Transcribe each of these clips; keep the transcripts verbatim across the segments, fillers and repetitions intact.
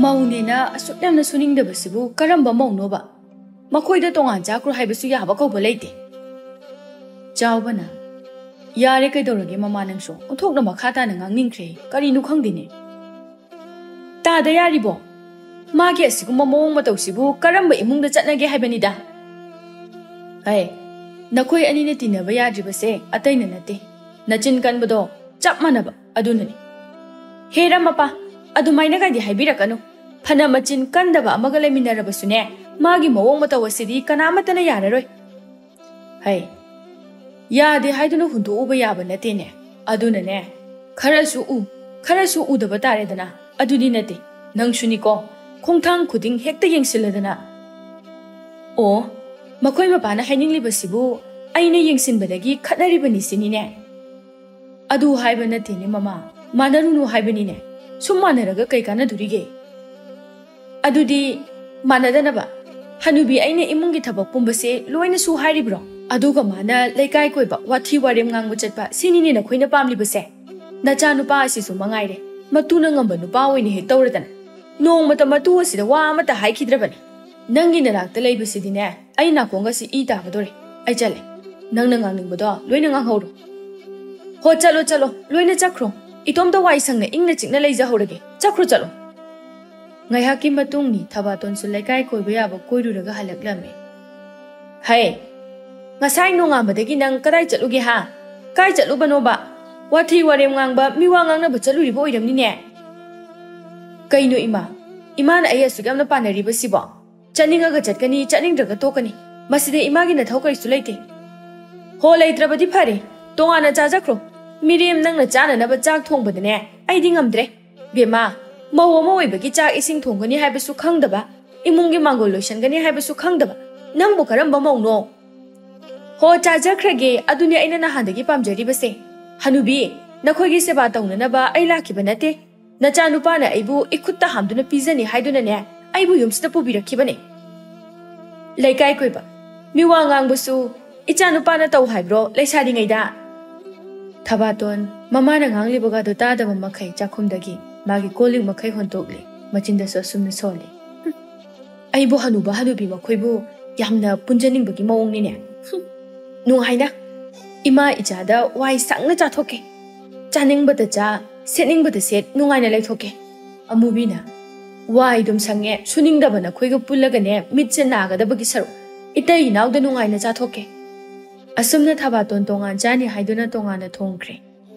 ꯃꯧꯅꯦꯅ ꯑꯁꯨꯛ ꯌꯥꯝꯅ ꯁꯨꯅꯤꯡꯗꯕꯁꯤꯕꯨ ꯀꯔꯝꯕ ꯃꯧꯅꯣꯕ? ꯃꯈꯣꯏꯗ ꯇꯣꯉꯥꯟ ꯆꯥꯈ꯭ꯔꯣ ꯍꯥꯏꯕꯁꯨ ꯌꯥꯕ ꯀꯧꯕ ꯂꯩꯇꯦ꯫ ꯆꯥꯎꯕꯅ, "ꯌꯥꯔꯦ, ꯀꯩꯗꯧꯔꯒꯦ ꯃꯃꯥ, ꯅꯪꯁꯨ ꯑꯣꯟꯊꯣꯛꯅ ꯃꯈꯥ ꯇꯥꯅ ꯉꯥꯡꯅꯤꯡꯈ꯭ꯔꯦ, ꯀꯔꯤꯅꯣ ꯈꯪꯗꯦꯅꯦ꯫ ꯇꯥꯗ ꯌꯥꯔꯤꯕꯣ? ꯃꯥꯒꯤ ꯑꯁꯤꯒꯨꯝꯕ ꯃꯑꯣꯡ ꯃꯇꯧꯁꯤꯕꯨ ꯀꯔꯝꯕ ꯏꯃꯨꯡꯗ ꯆꯠꯅꯒꯦ ꯍꯥꯏꯕꯅꯤꯗ?" "ꯑꯦ, ꯅꯈꯣꯏ ꯑꯅꯤꯅ ꯇꯤꯟꯅꯕ ꯌꯥꯗ꯭ꯔꯤꯕꯁꯦ ꯑꯇꯩꯅ ꯅꯠꯇꯦ, ꯅꯆꯤꯟ ꯀꯟꯕꯗꯣ ꯆꯞ ꯃꯥꯟꯅꯕ ꯑꯗꯨꯅꯅꯤ꯫" "ꯍꯦ ꯔꯃꯄꯥ, ꯑꯗꯨꯃꯥꯏꯅ ꯀꯥꯏꯗꯤ ꯍꯥꯏꯕꯤꯔꯛꯀꯅꯨ꯫ ꯐꯅ ꯃꯆꯤꯟ ꯀꯟꯗꯕ ꯑꯃꯒ ꯂꯩꯃꯤꯟꯅꯔꯕꯁꯨꯅꯦ, ꯃꯥꯒꯤ ꯃꯑꯣꯡ ꯃꯇꯧ ꯑꯁꯤꯗꯤ ꯀꯅꯥꯃꯠꯇꯅ ꯌꯥꯔꯔꯣꯏ꯫" "ꯍꯩ, ꯌꯥꯗꯦ ꯍꯥꯏꯗꯨꯅ ꯍꯨꯟꯗꯣꯛꯎꯕ ꯌꯥꯕ ꯅꯠꯇꯦꯅꯦ꯫ ꯑꯗꯨꯅꯅꯦ, ꯈꯔꯁꯨ ꯎ, ꯈꯔꯁꯨ ꯎꯗꯕ ꯇꯥꯔꯦꯗꯅ꯫ ꯑꯗꯨꯗꯤ ꯅꯠꯇꯦ, ꯅꯪꯁꯨꯅꯤꯀꯣ, ꯈꯣꯡꯊꯥꯡ ꯈꯨꯗꯤꯡ ꯍꯦꯛꯇ ꯌꯦꯡꯁꯤꯜꯂꯗꯅ꯫" "ꯑꯣ, ꯃꯈꯣꯏ ꯃꯄꯥꯅ ꯍꯥꯏꯅꯤꯡꯂꯤꯕꯁꯤꯕꯨ ꯑꯩꯅ ꯌꯦꯡꯁꯤꯟꯕꯗꯒꯤ ꯈꯠꯅꯔꯤꯕꯅꯤ ꯁꯤꯅꯤꯅꯦ?" "ꯑꯗꯨ ꯍꯥꯏꯕ ꯅꯠꯇꯦꯅꯦ ꯃꯃꯥ, ꯃꯥꯟꯅꯔꯨꯅꯨ ꯍꯥꯏꯕꯅꯤꯅꯦ꯫ ꯁꯨꯝ ꯃꯥꯟꯅꯔꯒ ꯀꯩ ꯀꯥꯟꯅꯗꯣꯔꯤꯒꯦ?" "ꯑꯗꯨꯗꯤ ꯃꯥꯟꯅꯗꯅꯕ ꯍꯅꯨꯕꯤ ꯑꯩꯅ ꯏꯃꯨꯡꯒꯤ ꯊꯕꯛ ꯄꯨꯝꯕꯁꯦ ꯂꯣꯏꯅ ꯁꯨ ꯍꯥꯏꯔꯤꯕ꯭ꯔꯣ? ꯑꯗꯨꯒ ꯃꯥꯅ ꯂꯩꯀꯥꯏ ꯀꯣꯏꯕ, ꯋꯥꯊꯤ ꯋꯥꯔꯦꯝ ꯉꯥꯡꯕ ꯆꯠꯄ, ꯁꯤꯅꯤꯅꯦ ꯅꯈꯣꯏꯅ ꯄꯥꯝꯂꯤꯕꯁꯦ? ꯅꯆꯥꯅꯨꯄꯥ ꯑꯁꯤꯁꯨ ꯃꯉꯥꯏꯔꯦ, ꯃꯇꯨꯅ ꯉꯝꯕ ꯅꯨꯄꯥ ꯑꯣꯏꯅ ꯍꯦꯛ ꯇꯧꯔꯗꯅ꯫ ꯅꯣꯡꯃꯇ ꯃꯇꯨ ꯑꯁꯤꯗ ꯋꯥ ꯑꯃꯠꯇ ꯍꯥꯏꯈꯤꯗ꯭ꯔꯕꯅꯤ꯫ ꯅꯪꯒꯤ ꯅꯅꯥꯛꯇ ꯂꯩꯕꯁꯤꯗꯤꯅꯦ, ꯑꯩ ꯅꯥꯀꯣꯡꯒꯁꯤ ꯏ ꯇꯥꯒꯗꯧꯔꯦ꯫ ꯑꯩ ꯆꯠꯂꯦ꯫ ꯅꯪꯅ ꯉꯥꯡꯅꯤꯡꯕꯗꯣ ꯂꯣꯏꯅ ꯉꯥꯡꯍꯧꯔꯣ꯫ ꯍꯣ, ꯆꯠꯂꯣ, ꯆꯠꯂꯣ, ꯂꯣꯏꯅ ꯆꯠꯈ꯭ꯔꯣ꯫ ꯏꯇꯣꯝꯇ ꯋꯥꯏ ꯁꯪꯅ ꯏꯪꯅ ꯆꯤꯛꯅ ꯂꯩꯖꯍꯧꯔꯒꯦ꯫ ꯆꯠꯈ꯭ꯔꯣ, ꯆꯠꯂꯣ꯫" ꯉꯥꯏꯍꯥꯛꯀꯤ ꯃꯇꯨꯡ ꯊꯕꯥꯇꯣꯟꯁꯨ ꯂꯩꯀꯥꯏ ꯀꯣꯏꯕ ꯌꯥꯕ ꯀꯣꯏꯔꯨꯔꯒ ꯍꯜꯂꯛꯂꯝꯃꯤ꯫ "ꯍꯩ, ꯉꯁꯥꯏ ꯅꯣꯡꯉꯥꯟꯕꯗꯒꯤ ꯅꯪ ꯀꯗꯥꯏ ꯆꯠꯂꯨꯒꯦ ꯍꯥ? ꯀꯥꯏ ꯆꯠꯂꯨꯕꯅꯣꯕ? ꯋꯥꯊꯤ ꯋꯥꯔꯦꯝ ꯉꯥꯡꯕ, ꯃꯤꯋꯥ ꯉꯥꯡꯅꯕ ꯆꯠꯂꯨꯔꯤꯕ ꯑꯣꯏꯔꯝꯅꯤꯅꯦ꯫" "ꯀꯩꯅꯣ ꯏꯃꯥ? ꯏꯃꯥꯅ ꯑꯩ ꯑꯁꯨꯛ ꯌꯥꯝꯅ ꯄꯥꯟꯅꯔꯤꯕꯁꯤꯕꯣ? ꯆꯠꯅꯤꯡꯉꯒ ꯆꯠꯀꯅꯤ, ꯆꯠꯅꯤꯡꯗ꯭ꯔꯒ ꯇꯣꯛꯀꯅꯤ꯫ ꯃꯁꯤꯗ ꯏꯃꯥꯒꯤ ꯅꯊꯧ ꯀꯔꯤꯁꯨ ꯂꯩꯇꯦ꯫" "ꯍꯣ, ꯂꯩꯇ꯭ꯔꯕꯗꯤ ꯐꯔꯦ, ꯇꯣꯉꯥꯟꯅ ꯆꯥꯖꯈ꯭ꯔꯣ꯫ ꯃꯤꯔꯦꯝ ꯅꯪꯅ ꯆꯥꯅꯅꯕ ꯆꯥꯛ ꯊꯣꯡꯕꯗꯅꯦ ꯑꯩꯗꯤ ꯉꯝꯗ꯭ꯔꯦ꯫ ꯕꯦꯝꯃꯥ, ꯃꯧ ꯑꯃ ꯑꯣꯏꯕꯒꯤ ꯆꯥꯛ ꯏꯁꯤꯡ ꯊꯣꯡꯒꯅꯤ ꯍꯥꯏꯕꯁꯨ ꯈꯪꯗꯕ, ꯏꯃꯨꯡꯒꯤ ꯃꯥꯡꯒꯣꯜ ꯂꯣꯏꯁꯟꯒꯅꯤ ꯍꯥꯏꯕꯁꯨ ꯈꯪꯗꯕ, ꯅꯪꯕꯨ ꯀꯔꯝꯕ ꯃꯧꯅꯣ?" "ꯍꯣ, ꯆꯥꯖꯈ꯭ꯔꯒꯦ, ꯑꯗꯨꯅꯦ ꯑꯩꯅ ꯅꯍꯥꯟꯗꯒꯤ ꯄꯥꯝꯖꯔꯤꯕꯁꯦ꯫ ꯍꯅꯨꯕꯤ, ꯅꯈꯣꯏꯒꯤ ꯁꯦꯕꯥ ꯇꯧꯅꯅꯕ ꯑꯩ ꯂꯥꯛꯈꯤꯕ ꯅꯠꯇꯦ꯫ ꯅꯆꯥꯅꯨꯄꯥꯅ ꯑꯩꯕꯨ ꯏꯈꯨꯠꯇ ꯍꯥꯝꯗꯨꯅ ꯄꯤꯖꯅꯤ ꯍꯥꯏꯗꯨꯅꯅꯦ ꯑꯩꯕꯨ ꯌꯨꯝꯁꯤꯗ ꯄꯨꯕꯤꯔꯛꯈꯤꯕꯅꯦ꯫" "ꯂꯩꯀꯥꯏ ꯀꯣꯏꯕ, ꯃꯤꯋꯥ ꯉꯥꯡꯕꯁꯨ ꯏꯆꯥꯅꯨꯄꯥꯅ ꯇꯧ ꯍꯥꯏꯕ꯭ꯔꯣ ꯂꯩꯁꯥꯔꯤꯉꯩꯗ?" ꯊꯕꯥꯇꯣꯟ ꯃꯃꯥꯅ ꯉꯥꯡꯂꯤꯕꯒꯗꯨ ꯇꯥꯗꯕ ꯃꯈꯩ ꯆꯥꯛꯈꯨꯝꯗꯒꯤ ꯃꯥꯒꯤ ꯀꯣꯜ ꯂꯤꯛ ꯃꯈꯩ ꯍꯣꯟꯇꯣꯛꯂꯤ꯫ ꯃꯆꯤꯟꯗꯁꯨ ꯑꯁꯨꯝꯅ ꯁꯣꯜꯂꯤ꯫ "ꯍꯨꯝ, ꯑꯩꯕꯨ ꯍꯅꯨꯕ ꯍꯅꯨꯕꯤ ꯃꯈꯣꯏꯕꯨ ꯌꯥꯝꯅ ꯄꯨꯟꯖꯅꯤꯡꯕꯒꯤ ꯃꯑꯣꯡꯅꯤꯅꯦ꯫ ꯍꯨꯝ, ꯅꯨꯡꯉꯥꯏꯅ ꯏꯃꯥ ꯏꯆꯥꯗ ꯋꯥꯏ ꯁꯪꯅ ꯆꯥꯊꯣꯛꯀꯦ꯫ ꯆꯥꯅꯤꯡꯕꯗ ꯆꯥ, ꯁꯦꯠꯅꯤꯡꯕꯗ ꯁꯦꯠ, ꯅꯨꯡꯉꯥꯏꯅ ꯂꯩꯊꯣꯛꯀꯦ꯫ ꯑꯃꯨꯕꯤꯅ, ꯋꯥꯏꯗꯨꯝ ꯁꯪꯉꯦ, ꯁꯨꯅꯤꯡꯗꯕ ꯅꯈꯣꯏꯒ ꯄꯨꯜꯂꯒꯅꯦ ꯃꯤꯠꯁꯦ ꯅꯥꯒꯗꯕꯒꯤ ꯁꯔꯨꯛ ꯏꯇꯩ ꯏꯅꯥꯎꯗ ꯅꯨꯡꯉꯥꯏꯅ ꯆꯥꯊꯣꯛꯀꯦ"꯫ ꯑꯁꯨꯝꯅ ꯊꯕꯥꯇꯣꯟ ꯇꯣꯉꯥꯟ ꯆꯥꯅꯤ ꯍꯥꯏꯗꯨꯅ ꯇꯣꯉꯥꯟꯅ ꯊꯣꯡꯈ꯭ꯔꯦ꯫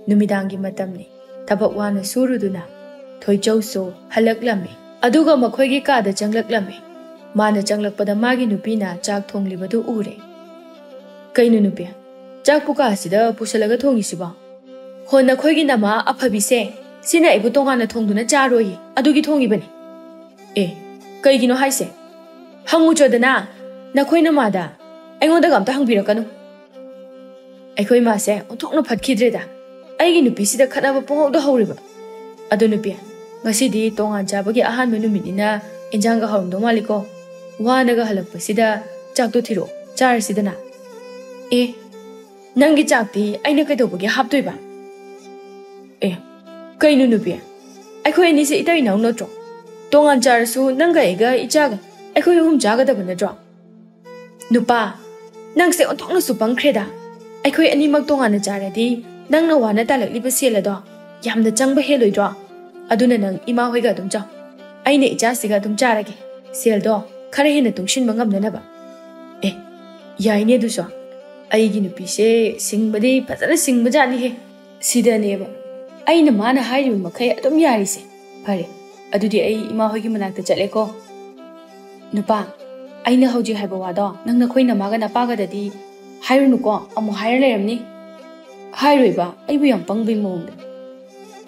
ꯅꯨꯃꯤꯗꯥꯡꯒꯤ ꯃꯇꯝꯅꯤ꯫ ꯊꯕꯛ ꯋꯥꯅ ꯁꯨꯔꯨꯗꯨꯅ ꯊꯣꯏꯆꯧꯁꯨ ꯍꯜꯂꯛꯂꯝꯃꯤ꯫ ꯑꯗꯨꯒ ꯃꯈꯣꯏꯒꯤ ꯀꯥꯗ ꯆꯪꯂꯛꯂꯝꯃꯤ꯫ ꯃꯥꯅ ꯆꯪꯂꯛꯄꯗ ꯃꯥꯒꯤ ꯅꯨꯄꯤꯅ ꯆꯥꯛ ꯊꯣꯡꯂꯤꯕꯗꯨ ꯎꯔꯦ꯫ "ꯀꯩꯅꯣ ꯅꯨꯄꯤ, ꯆꯥꯛꯄꯨ ꯀꯥꯁꯤꯗ ꯄꯨꯁꯜꯂꯒ ꯊꯣꯡꯉꯤꯁꯤꯕꯣ?" "ꯍꯣ, ꯅꯈꯣꯏꯒꯤ ꯅꯃꯥ ꯑꯐꯕꯤꯁꯦ, ꯁꯤꯅ ꯑꯩꯕꯨ ꯇꯣꯉꯥꯟꯅ ꯊꯣꯡꯗꯨꯅ ꯆꯥꯔꯣꯏꯌꯦ, ꯑꯗꯨꯒꯤ ꯊꯣꯡꯉꯤꯕꯅꯤ"꯫ "ꯑꯦ, ꯀꯩꯒꯤꯅꯣ ꯍꯥꯏꯁꯦ? ꯍꯪꯉꯨꯆꯣꯗꯅ, ꯅꯈꯣꯏ ꯅꯃꯥꯗ꯫ ꯑꯩꯉꯣꯟꯗꯒ ꯑꯝꯇ ꯍꯪꯕꯤꯔꯛꯀꯅꯨ꯫ ꯑꯩꯈꯣꯏ ꯃꯥꯁꯦ ꯑꯣꯟꯊꯣꯛꯅ ꯐꯠꯈꯤꯗ꯭ꯔꯦꯗ꯫ ꯑꯩꯒꯤ ꯅꯨꯄꯤꯁꯤꯗ ꯈꯠꯅꯕ ꯄꯨꯡꯍꯧꯗ ꯍꯧꯔꯤꯕ꯫ ꯑꯗꯨ ꯅꯨꯄꯤ, ꯉꯁꯤꯗꯤ ꯇꯣꯉꯥꯟ ꯆꯥꯕꯒꯤ ꯑꯍꯥꯟꯕ ꯅꯨꯃꯤꯠꯅꯤꯅ ꯏꯟꯖꯥꯡꯒ ꯍꯧꯔꯝꯗꯧ ꯃꯥꯜꯂꯤꯀꯣ꯫ ꯋꯥꯅꯒ ꯍꯜꯂꯛꯄꯁꯤꯗ ꯆꯥꯛꯇꯣ ꯊꯤꯔꯛꯑꯣ, ꯆꯥꯔꯁꯤꯗꯅ"꯫ "ꯑꯦ, ꯅꯪꯒꯤ ꯆꯥꯛꯇꯤ ꯑꯩꯅ ꯀꯩꯗꯧꯕꯒꯤ ꯍꯥꯞꯇꯣꯏꯕ?" "ꯑꯦ, ꯀꯩꯅꯣ ꯅꯨꯄꯤ? ꯑꯩꯈꯣꯏ ꯑꯅꯤꯁꯦ ꯏꯇꯩ ꯏꯅꯥꯎ ꯅꯠꯇ꯭ꯔꯣ? ꯇꯣꯉꯥꯟ ꯆꯥꯔꯁꯨ ꯅꯪꯒ ꯑꯩꯒ ꯏꯆꯥꯒ ꯑꯩꯈꯣꯏ ꯑꯍꯨꯝ ꯆꯥꯒꯗꯕ ꯅꯠꯇ꯭ꯔꯣ?" "ꯅꯨꯄꯥ, ꯅꯪꯁꯦ ꯑꯣꯟꯊꯣꯛꯅꯁꯨ ꯄꯪꯈ꯭ꯔꯦꯗ꯫ ꯑꯩꯈꯣꯏ ꯑꯅꯤꯃꯛ ꯇꯣꯉꯥꯟꯅ ꯆꯥꯔꯗꯤ ꯅꯪꯅ ꯋꯥꯅ ꯇꯥꯜꯂꯛꯂꯤꯕ ꯁꯦꯜ ꯑꯗꯣ ꯌꯥꯝꯅ ꯆꯪꯕ ꯍꯦꯜꯂꯣꯏꯗ꯭ꯔꯣ? ꯑꯗꯨꯅ ꯅꯪ ꯏꯃꯥ ꯍꯣꯏꯒ ꯑꯗꯨꯝ ꯆꯥꯎ꯫ ꯑꯩꯅ ꯏꯆꯥꯁꯤꯒ ꯑꯗꯨꯝ ꯆꯥꯔꯒꯦ꯫ ꯁꯦꯜꯗꯣ ꯈꯔ ꯍꯦꯟꯅ ꯇꯨꯡꯁꯤꯟꯕ ꯉꯝꯅꯅꯕ"꯫ "ꯑꯦ, ꯌꯥꯏꯅꯦ ꯑꯗꯨꯁꯨ꯫ ꯑꯩꯒꯤ ꯅꯨꯄꯤꯁꯦ ꯁꯤꯡꯕꯗꯤ ꯐꯖꯅ ꯁꯤꯡꯕꯖꯥꯠꯅꯤꯍꯦ꯫ ꯁꯤꯗꯅꯦꯕ ꯑꯩꯅ ꯃꯥꯅ ꯍꯥꯏꯔꯤꯕ ꯃꯈꯩ ꯑꯗꯨꯝ ꯌꯥꯔꯤꯁꯦ꯫ ꯐꯔꯦ, ꯑꯗꯨꯗꯤ ꯑꯩ ꯏꯃꯥ ꯍꯣꯏꯒꯤ ꯃꯅꯥꯛꯇ ꯆꯠꯂꯦꯀꯣ"꯫ "ꯅꯨꯄꯥ, ꯑꯩꯅ ꯍꯧꯖꯤꯛ ꯍꯥꯏꯕ ꯋꯥꯗꯣ ꯅꯪ ꯅꯈꯣꯏ ꯅꯃꯥꯒ ꯅꯄꯥꯒꯗꯗꯤ ꯍꯥꯏꯔꯨꯅꯨꯀꯣ, ꯑꯃꯨꯛ ꯍꯥꯏꯔ ꯂꯩꯔꯝꯅꯤ"꯫ "ꯍꯥꯏꯔꯣꯏꯕ, ꯑꯩꯕꯨ ꯌꯥꯝ ꯄꯪꯕꯩ ꯃꯑꯣꯡꯗ"꯫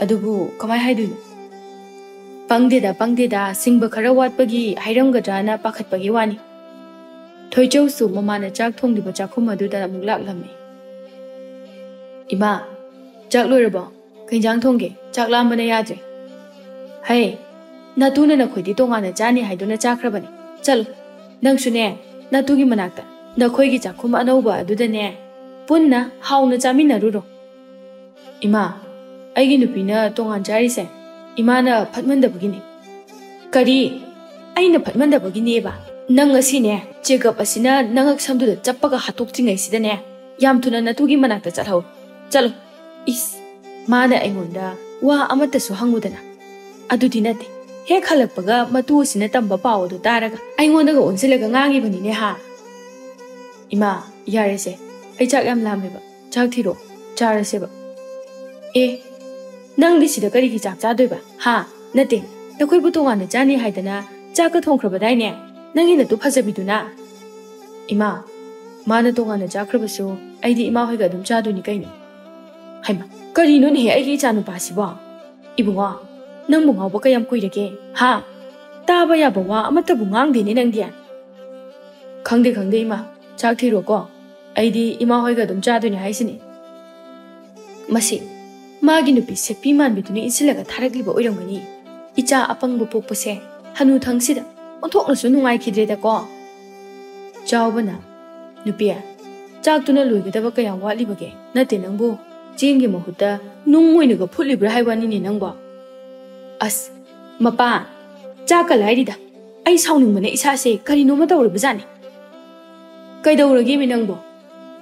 "ꯑꯗꯨꯕꯨ ꯀꯃꯥꯏ ꯍꯥꯏꯗꯣꯏꯅꯣ?" "ꯄꯪꯗꯦꯗ, ꯄꯪꯗꯦꯗ, ꯁꯤꯡꯕ ꯈꯔ ꯋꯥꯠꯄꯒꯤ ꯍꯥꯏꯔꯝꯒꯗ꯭ꯔꯥꯅ ꯄꯥꯈꯠꯄꯒꯤ ꯋꯥꯅꯤ"꯫ ꯊꯣꯏꯆꯧꯁꯨ ꯃꯃꯥꯅ ꯆꯥꯛ ꯊꯣꯡꯂꯤꯕ ꯆꯥꯛꯈꯨꯝ ꯑꯗꯨꯗ ꯑꯃꯨꯛ ꯂꯥꯛꯂꯝꯃꯤ꯫ "ꯏꯃꯥ, ꯆꯥꯛ ꯂꯣꯏꯔꯕꯣ? ꯀꯩ ꯏꯟꯖꯥꯡ ꯊꯣꯡꯒꯦ? ꯆꯥꯛ ꯂꯥꯝꯕꯅ ꯌꯥꯗ꯭ꯔꯦ"꯫ "ꯍꯩ, ꯅꯥꯇꯨꯅ ꯅꯈꯣꯏꯗꯤ ꯇꯣꯉꯥꯟꯅ ꯆꯥꯅꯤ ꯍꯥꯏꯗꯨꯅ ꯆꯥꯈ꯭ꯔꯕꯅꯤ꯫ ꯆꯠꯂꯨ, ꯅꯪꯁꯨꯅꯦ, ꯅꯥꯇꯨꯒꯤ ꯃꯅꯥꯛꯇ, ꯅꯈꯣꯏꯒꯤ ꯆꯥꯛꯈꯨꯝ ꯑꯅꯧꯕ ꯑꯗꯨꯗꯅꯦ, ꯄꯨꯟꯅ ꯍꯥꯎꯅ ꯆꯥꯃꯤꯟꯅꯔꯨꯔꯣ"꯫ "ꯏꯃꯥ, ꯑꯩꯒꯤ ꯅꯨꯄꯤꯅ ꯇꯣꯉꯥꯟ ꯆꯥꯔꯤꯁꯦ ꯏꯃꯥꯅ ꯐꯠꯃꯟꯗꯕꯒꯤꯅꯤ"꯫ ꯀꯔꯤ? ꯑꯩꯅ ꯐꯠꯃꯟꯗꯕꯒꯤꯅꯦꯕ꯫ ꯅꯪ ꯉꯁꯤꯅꯦ, ꯆꯦꯒꯞ ꯑꯁꯤꯅ ꯅꯉꯛ ꯁꯝꯗꯨꯗ ꯆꯞꯄꯒ ꯍꯥꯠꯇꯣꯛꯇ꯭ꯔꯤꯉꯩꯁꯤꯗꯅꯦ, ꯌꯥꯝ ꯊꯨꯅ ꯅꯇꯨꯒꯤ ꯃꯅꯥꯛꯇ ꯆꯠꯍꯧ꯫ ꯆꯠꯂꯣ꯫ ꯏꯁ, ꯃꯥꯅ ꯑꯩꯉꯣꯟꯗ ꯋꯥ ꯑꯃꯠꯇꯁꯨ ꯍꯪꯉꯨꯗꯅ꯫ ꯑꯗꯨꯗꯤ ꯅꯠꯇꯦ, ꯍꯦꯛ ꯍꯜꯂꯛꯄꯒ ꯃꯇꯨ ꯑꯁꯤꯅ ꯇꯝꯕ ꯄꯥꯎ ꯑꯗꯨ ꯇꯥꯔꯒ ꯑꯩꯉꯣꯟꯗꯒ ꯑꯣꯟꯁꯤꯜꯂꯒ ꯉꯥꯡꯉꯤꯕꯅꯤꯅꯦ ꯍꯥ? ꯏꯃꯥ, ꯌꯥꯔꯦꯁꯦ, ꯑꯩ ꯆꯥꯛ ꯌꯥꯝ ꯂꯥꯝꯃꯦꯕ, ꯆꯥꯛ ꯊꯤꯔꯣ, ꯆꯥꯔꯁꯦꯕ꯫ ꯑꯦ, ꯅꯪꯗꯤ ꯁꯤꯗ ꯀꯔꯤꯒꯤ ꯆꯥꯛ ꯆꯥꯗꯣꯏꯕ ꯍꯥ? ꯅꯠꯇꯦ, ꯅꯈꯣꯏꯕꯨ ꯇꯣꯉꯥꯟꯅ ꯆꯥꯅꯤ ꯍꯥꯏꯗꯅ ꯆꯥꯛꯀ ꯊꯣꯡꯈ꯭ꯔꯕꯗꯥꯏꯅꯦ, ꯅꯪꯒꯤ ꯅꯇꯨ ꯐꯖꯕꯤꯗꯨꯅ? ꯏꯃꯥ, ꯃꯥꯅ ꯇꯣꯉꯥꯟꯅ ꯆꯥꯈ꯭ꯔꯕꯁꯨ ꯑꯩꯗꯤ ꯏꯃꯥ ꯍꯣꯏꯒ ꯑꯗꯨꯝ ꯆꯥꯗꯣꯏꯅꯤ ꯀꯩꯅꯣ꯫ ꯍꯩꯃꯥ, ꯀꯔꯤꯅꯣꯅꯦꯍꯦ ꯑꯩꯒꯤ ꯏꯆꯥꯅꯨꯄꯥꯁꯤꯕꯣ? ꯏꯕꯨꯡꯉꯣ, ꯅꯪꯕꯨ ꯉꯥꯎꯕ ꯀꯌꯥꯝ ꯀꯨꯏꯔꯒꯦ ꯍꯥ? ꯇꯥꯕ ꯌꯥꯕ ꯋꯥ ꯑꯃꯠꯇꯕꯨ ꯉꯥꯡꯗꯦꯅꯦ ꯅꯪꯗꯤ꯫ ꯈꯪꯗꯦ ꯈꯪꯗꯦ ꯏꯃꯥ, ꯆꯥꯛ ꯊꯤꯔꯣꯀꯣ꯫ ꯑꯩꯗꯤ ꯏꯃꯥ ꯍꯣꯏꯒ ꯑꯗꯨꯝ ꯆꯥꯗꯣꯏꯅꯦ ꯍꯥꯏꯁꯤꯅꯤ꯫ ꯃꯁꯤ ꯃꯥꯒꯤ ꯅꯨꯄꯤ ꯁꯦꯛꯄꯤ ꯃꯥꯟꯕꯤꯗꯨꯅ ꯏꯟꯁꯤꯜꯂꯒ ꯊꯥꯔꯛꯂꯤꯕ ꯑꯣꯏꯔꯝꯒꯅꯤ꯫ ꯏꯆꯥ ꯑꯄꯪꯕ ꯄꯣꯛꯄꯁꯦ ꯍꯅꯨꯊꯪꯁꯤꯗ ꯑꯣꯟꯊꯣꯛꯅꯁꯨ ꯅꯨꯡꯉꯥꯏꯈꯤꯗ꯭ꯔꯦꯗꯀꯣ꯫ ꯆꯥꯎꯕꯅ, ꯅꯨꯄꯤ, ꯆꯥꯛꯇꯨꯅ ꯂꯣꯏꯒꯗꯕ ꯀꯌꯥꯝ ꯋꯥꯠꯂꯤꯕꯒꯦ? ꯅꯠꯇꯦ ꯅꯪꯕꯨ, ꯆꯦꯡꯒꯤ ꯃꯍꯨꯠꯇ ꯅꯨꯡ ꯑꯣꯏꯅꯒ ꯐꯨꯠꯂꯤꯕ꯭ꯔꯥ ꯍꯥꯏ ꯋꯥꯅꯤꯅꯦ ꯅꯪꯕꯣ꯫ ꯑꯁ, ꯃꯄꯥ, ꯆꯥꯛꯀ ꯂꯥꯏꯔꯤꯗ, ꯑꯩ ꯁꯥꯎꯅꯤꯡꯕꯅ ꯏꯁꯥꯁꯦ ꯀꯔꯤꯅꯣꯃ ꯇꯧꯔꯕꯖꯥꯠꯅꯤ꯫ ꯀꯩꯗꯧꯔꯒꯦꯃꯤ ꯅꯪꯕꯣ?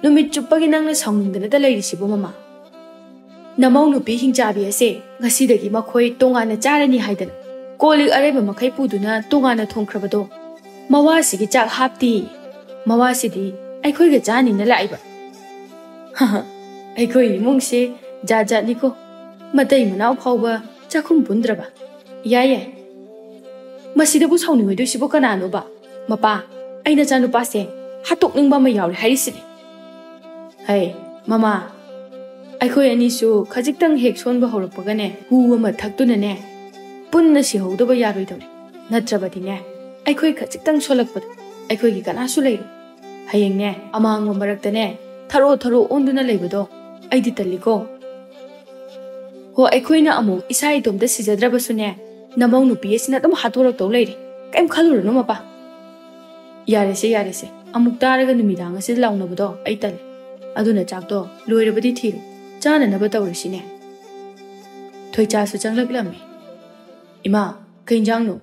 ꯅꯨꯃꯤꯠ ꯆꯨꯞꯄꯒꯤ ꯅꯪꯅ ꯁꯥꯎꯅꯤꯡꯗꯅꯇ ꯂꯩꯔꯤꯁꯤꯕꯨ ꯃꯃꯥ? ꯅꯃꯧ ꯅꯨꯄꯤ ꯍꯤꯡꯆꯥꯕꯤ ꯑꯁꯦ ꯉꯁꯤꯗꯒꯤ ꯃꯈꯣꯏ ꯇꯣꯉꯥꯟꯅ ꯆꯥꯔꯅꯤ ꯍꯥꯏꯗꯅ ꯀꯣꯜ ꯂꯤꯛ ꯑꯔꯩꯕ ꯃꯈꯩ ꯄꯨꯗꯨꯅ ꯇꯣꯉꯥꯟꯅ ꯊꯣꯡꯈ꯭ꯔꯕꯗꯣ ꯃꯋꯥꯁꯤꯒꯤ ꯆꯥꯛ ꯍꯥꯞꯇꯦ꯫ ꯃꯋꯥꯁꯤꯗꯤ ꯑꯩꯈꯣꯏꯒ ꯆꯥꯅꯤꯅ ꯂꯥꯛꯏꯕ꯫ ꯑꯩꯈꯣꯏ ꯏꯃꯨꯡꯁꯦ ꯖꯥꯠ ꯖꯥꯠꯅꯤꯀꯣ, ꯃꯇꯩ ꯃꯅꯥꯎ ꯐꯥꯎꯕ ꯆꯥꯛꯈꯨꯝ ꯄꯨꯟꯗ꯭ꯔꯕ꯫ ꯌꯥꯏ ꯌꯥꯏ, ꯃꯁꯤꯗꯕꯨ ꯁꯥꯎꯅꯤꯡꯉꯣꯏꯗꯣꯏꯁꯤꯕꯨ ꯀꯅꯥꯅꯣꯕ? ꯃꯄꯥ, ꯑꯩ ꯅꯆꯥꯅꯨꯄꯥꯁꯦ ꯍꯥꯠꯇꯣꯛꯅꯤꯡꯕ ꯑꯃ ꯌꯥꯎꯔꯦ ꯍꯥꯏꯔꯤꯁꯤꯅꯤ꯫ ꯍꯩ, ꯃꯃꯥ, ꯑꯩꯈꯣꯏ ꯑꯅꯤꯁꯨ ꯈꯖꯤꯛꯇꯪ ꯍꯦꯛ ꯁꯣꯟꯕ ꯍꯧꯔꯛꯄꯒꯅꯦ, ꯍꯨ ꯑꯃ ꯊꯛꯇꯨꯅꯅꯦ, ꯄꯨꯟꯅ ꯁꯤꯍꯧꯗꯕ ꯌꯥꯔꯣꯏꯗꯧꯔꯦ꯫ ꯅꯠꯇ꯭ꯔꯕꯗꯤꯅꯦ, ꯑꯩꯈꯣꯏ ꯈꯖꯤꯛꯇꯪ ꯁꯣꯜꯂꯛꯄꯗ ꯑꯩꯈꯣꯏꯒꯤ ꯀꯅꯥꯁꯨ ꯂꯩꯔꯣꯏ꯫ ꯍꯌꯦꯡꯅꯦ, ꯑꯃꯥꯡꯕ ꯃꯔꯛꯇꯅꯦ, ꯊꯔꯣ ꯊꯔꯣ ꯑꯣꯟꯗꯨꯅ ꯂꯩꯕꯗꯣ ꯑꯩꯗꯤ ꯇꯜꯂꯤꯀꯣ꯫ ꯍꯣ, ꯑꯩꯈꯣꯏꯅ ꯑꯃꯨꯛ ꯏꯁꯥ ꯏꯇꯣꯝꯇ ꯁꯤꯖꯗ꯭ꯔꯕꯁꯨꯅꯦ, ꯅꯃꯧ ꯅꯨꯄꯤ ꯑꯁꯤꯅ ꯑꯗꯨꯝ ꯍꯥꯠꯇꯣꯔꯛꯇꯧ ꯂꯩꯔꯦ꯫ ꯀꯩꯝ ꯈꯜꯂꯨꯔꯅꯨ ꯃꯄꯥ꯫ ꯌꯥꯔꯦꯁꯦ, ꯌꯥꯔꯦꯁꯦ, ꯑꯃꯨꯛ ꯇꯥꯔꯒ ꯅꯨꯃꯤꯗꯥꯡ ꯑꯁꯤꯗ ꯂꯥꯎꯅꯕꯗꯣ ꯑꯩ ꯇꯜꯂꯦ꯫ ꯑꯗꯨꯅ ꯆꯥꯛꯇꯣ ꯂꯣꯏꯔꯕꯗꯤ ꯊꯤꯔꯣ, ꯆꯥꯅꯅꯕ ꯇꯧꯔꯁꯤꯅꯦ꯫ ꯊꯣꯏꯆꯥꯁꯨ ꯆꯪꯂꯛꯂꯝꯃꯤ꯫ ꯏꯃꯥ, ꯀꯩ ꯏꯟꯖꯥꯡꯅꯣ?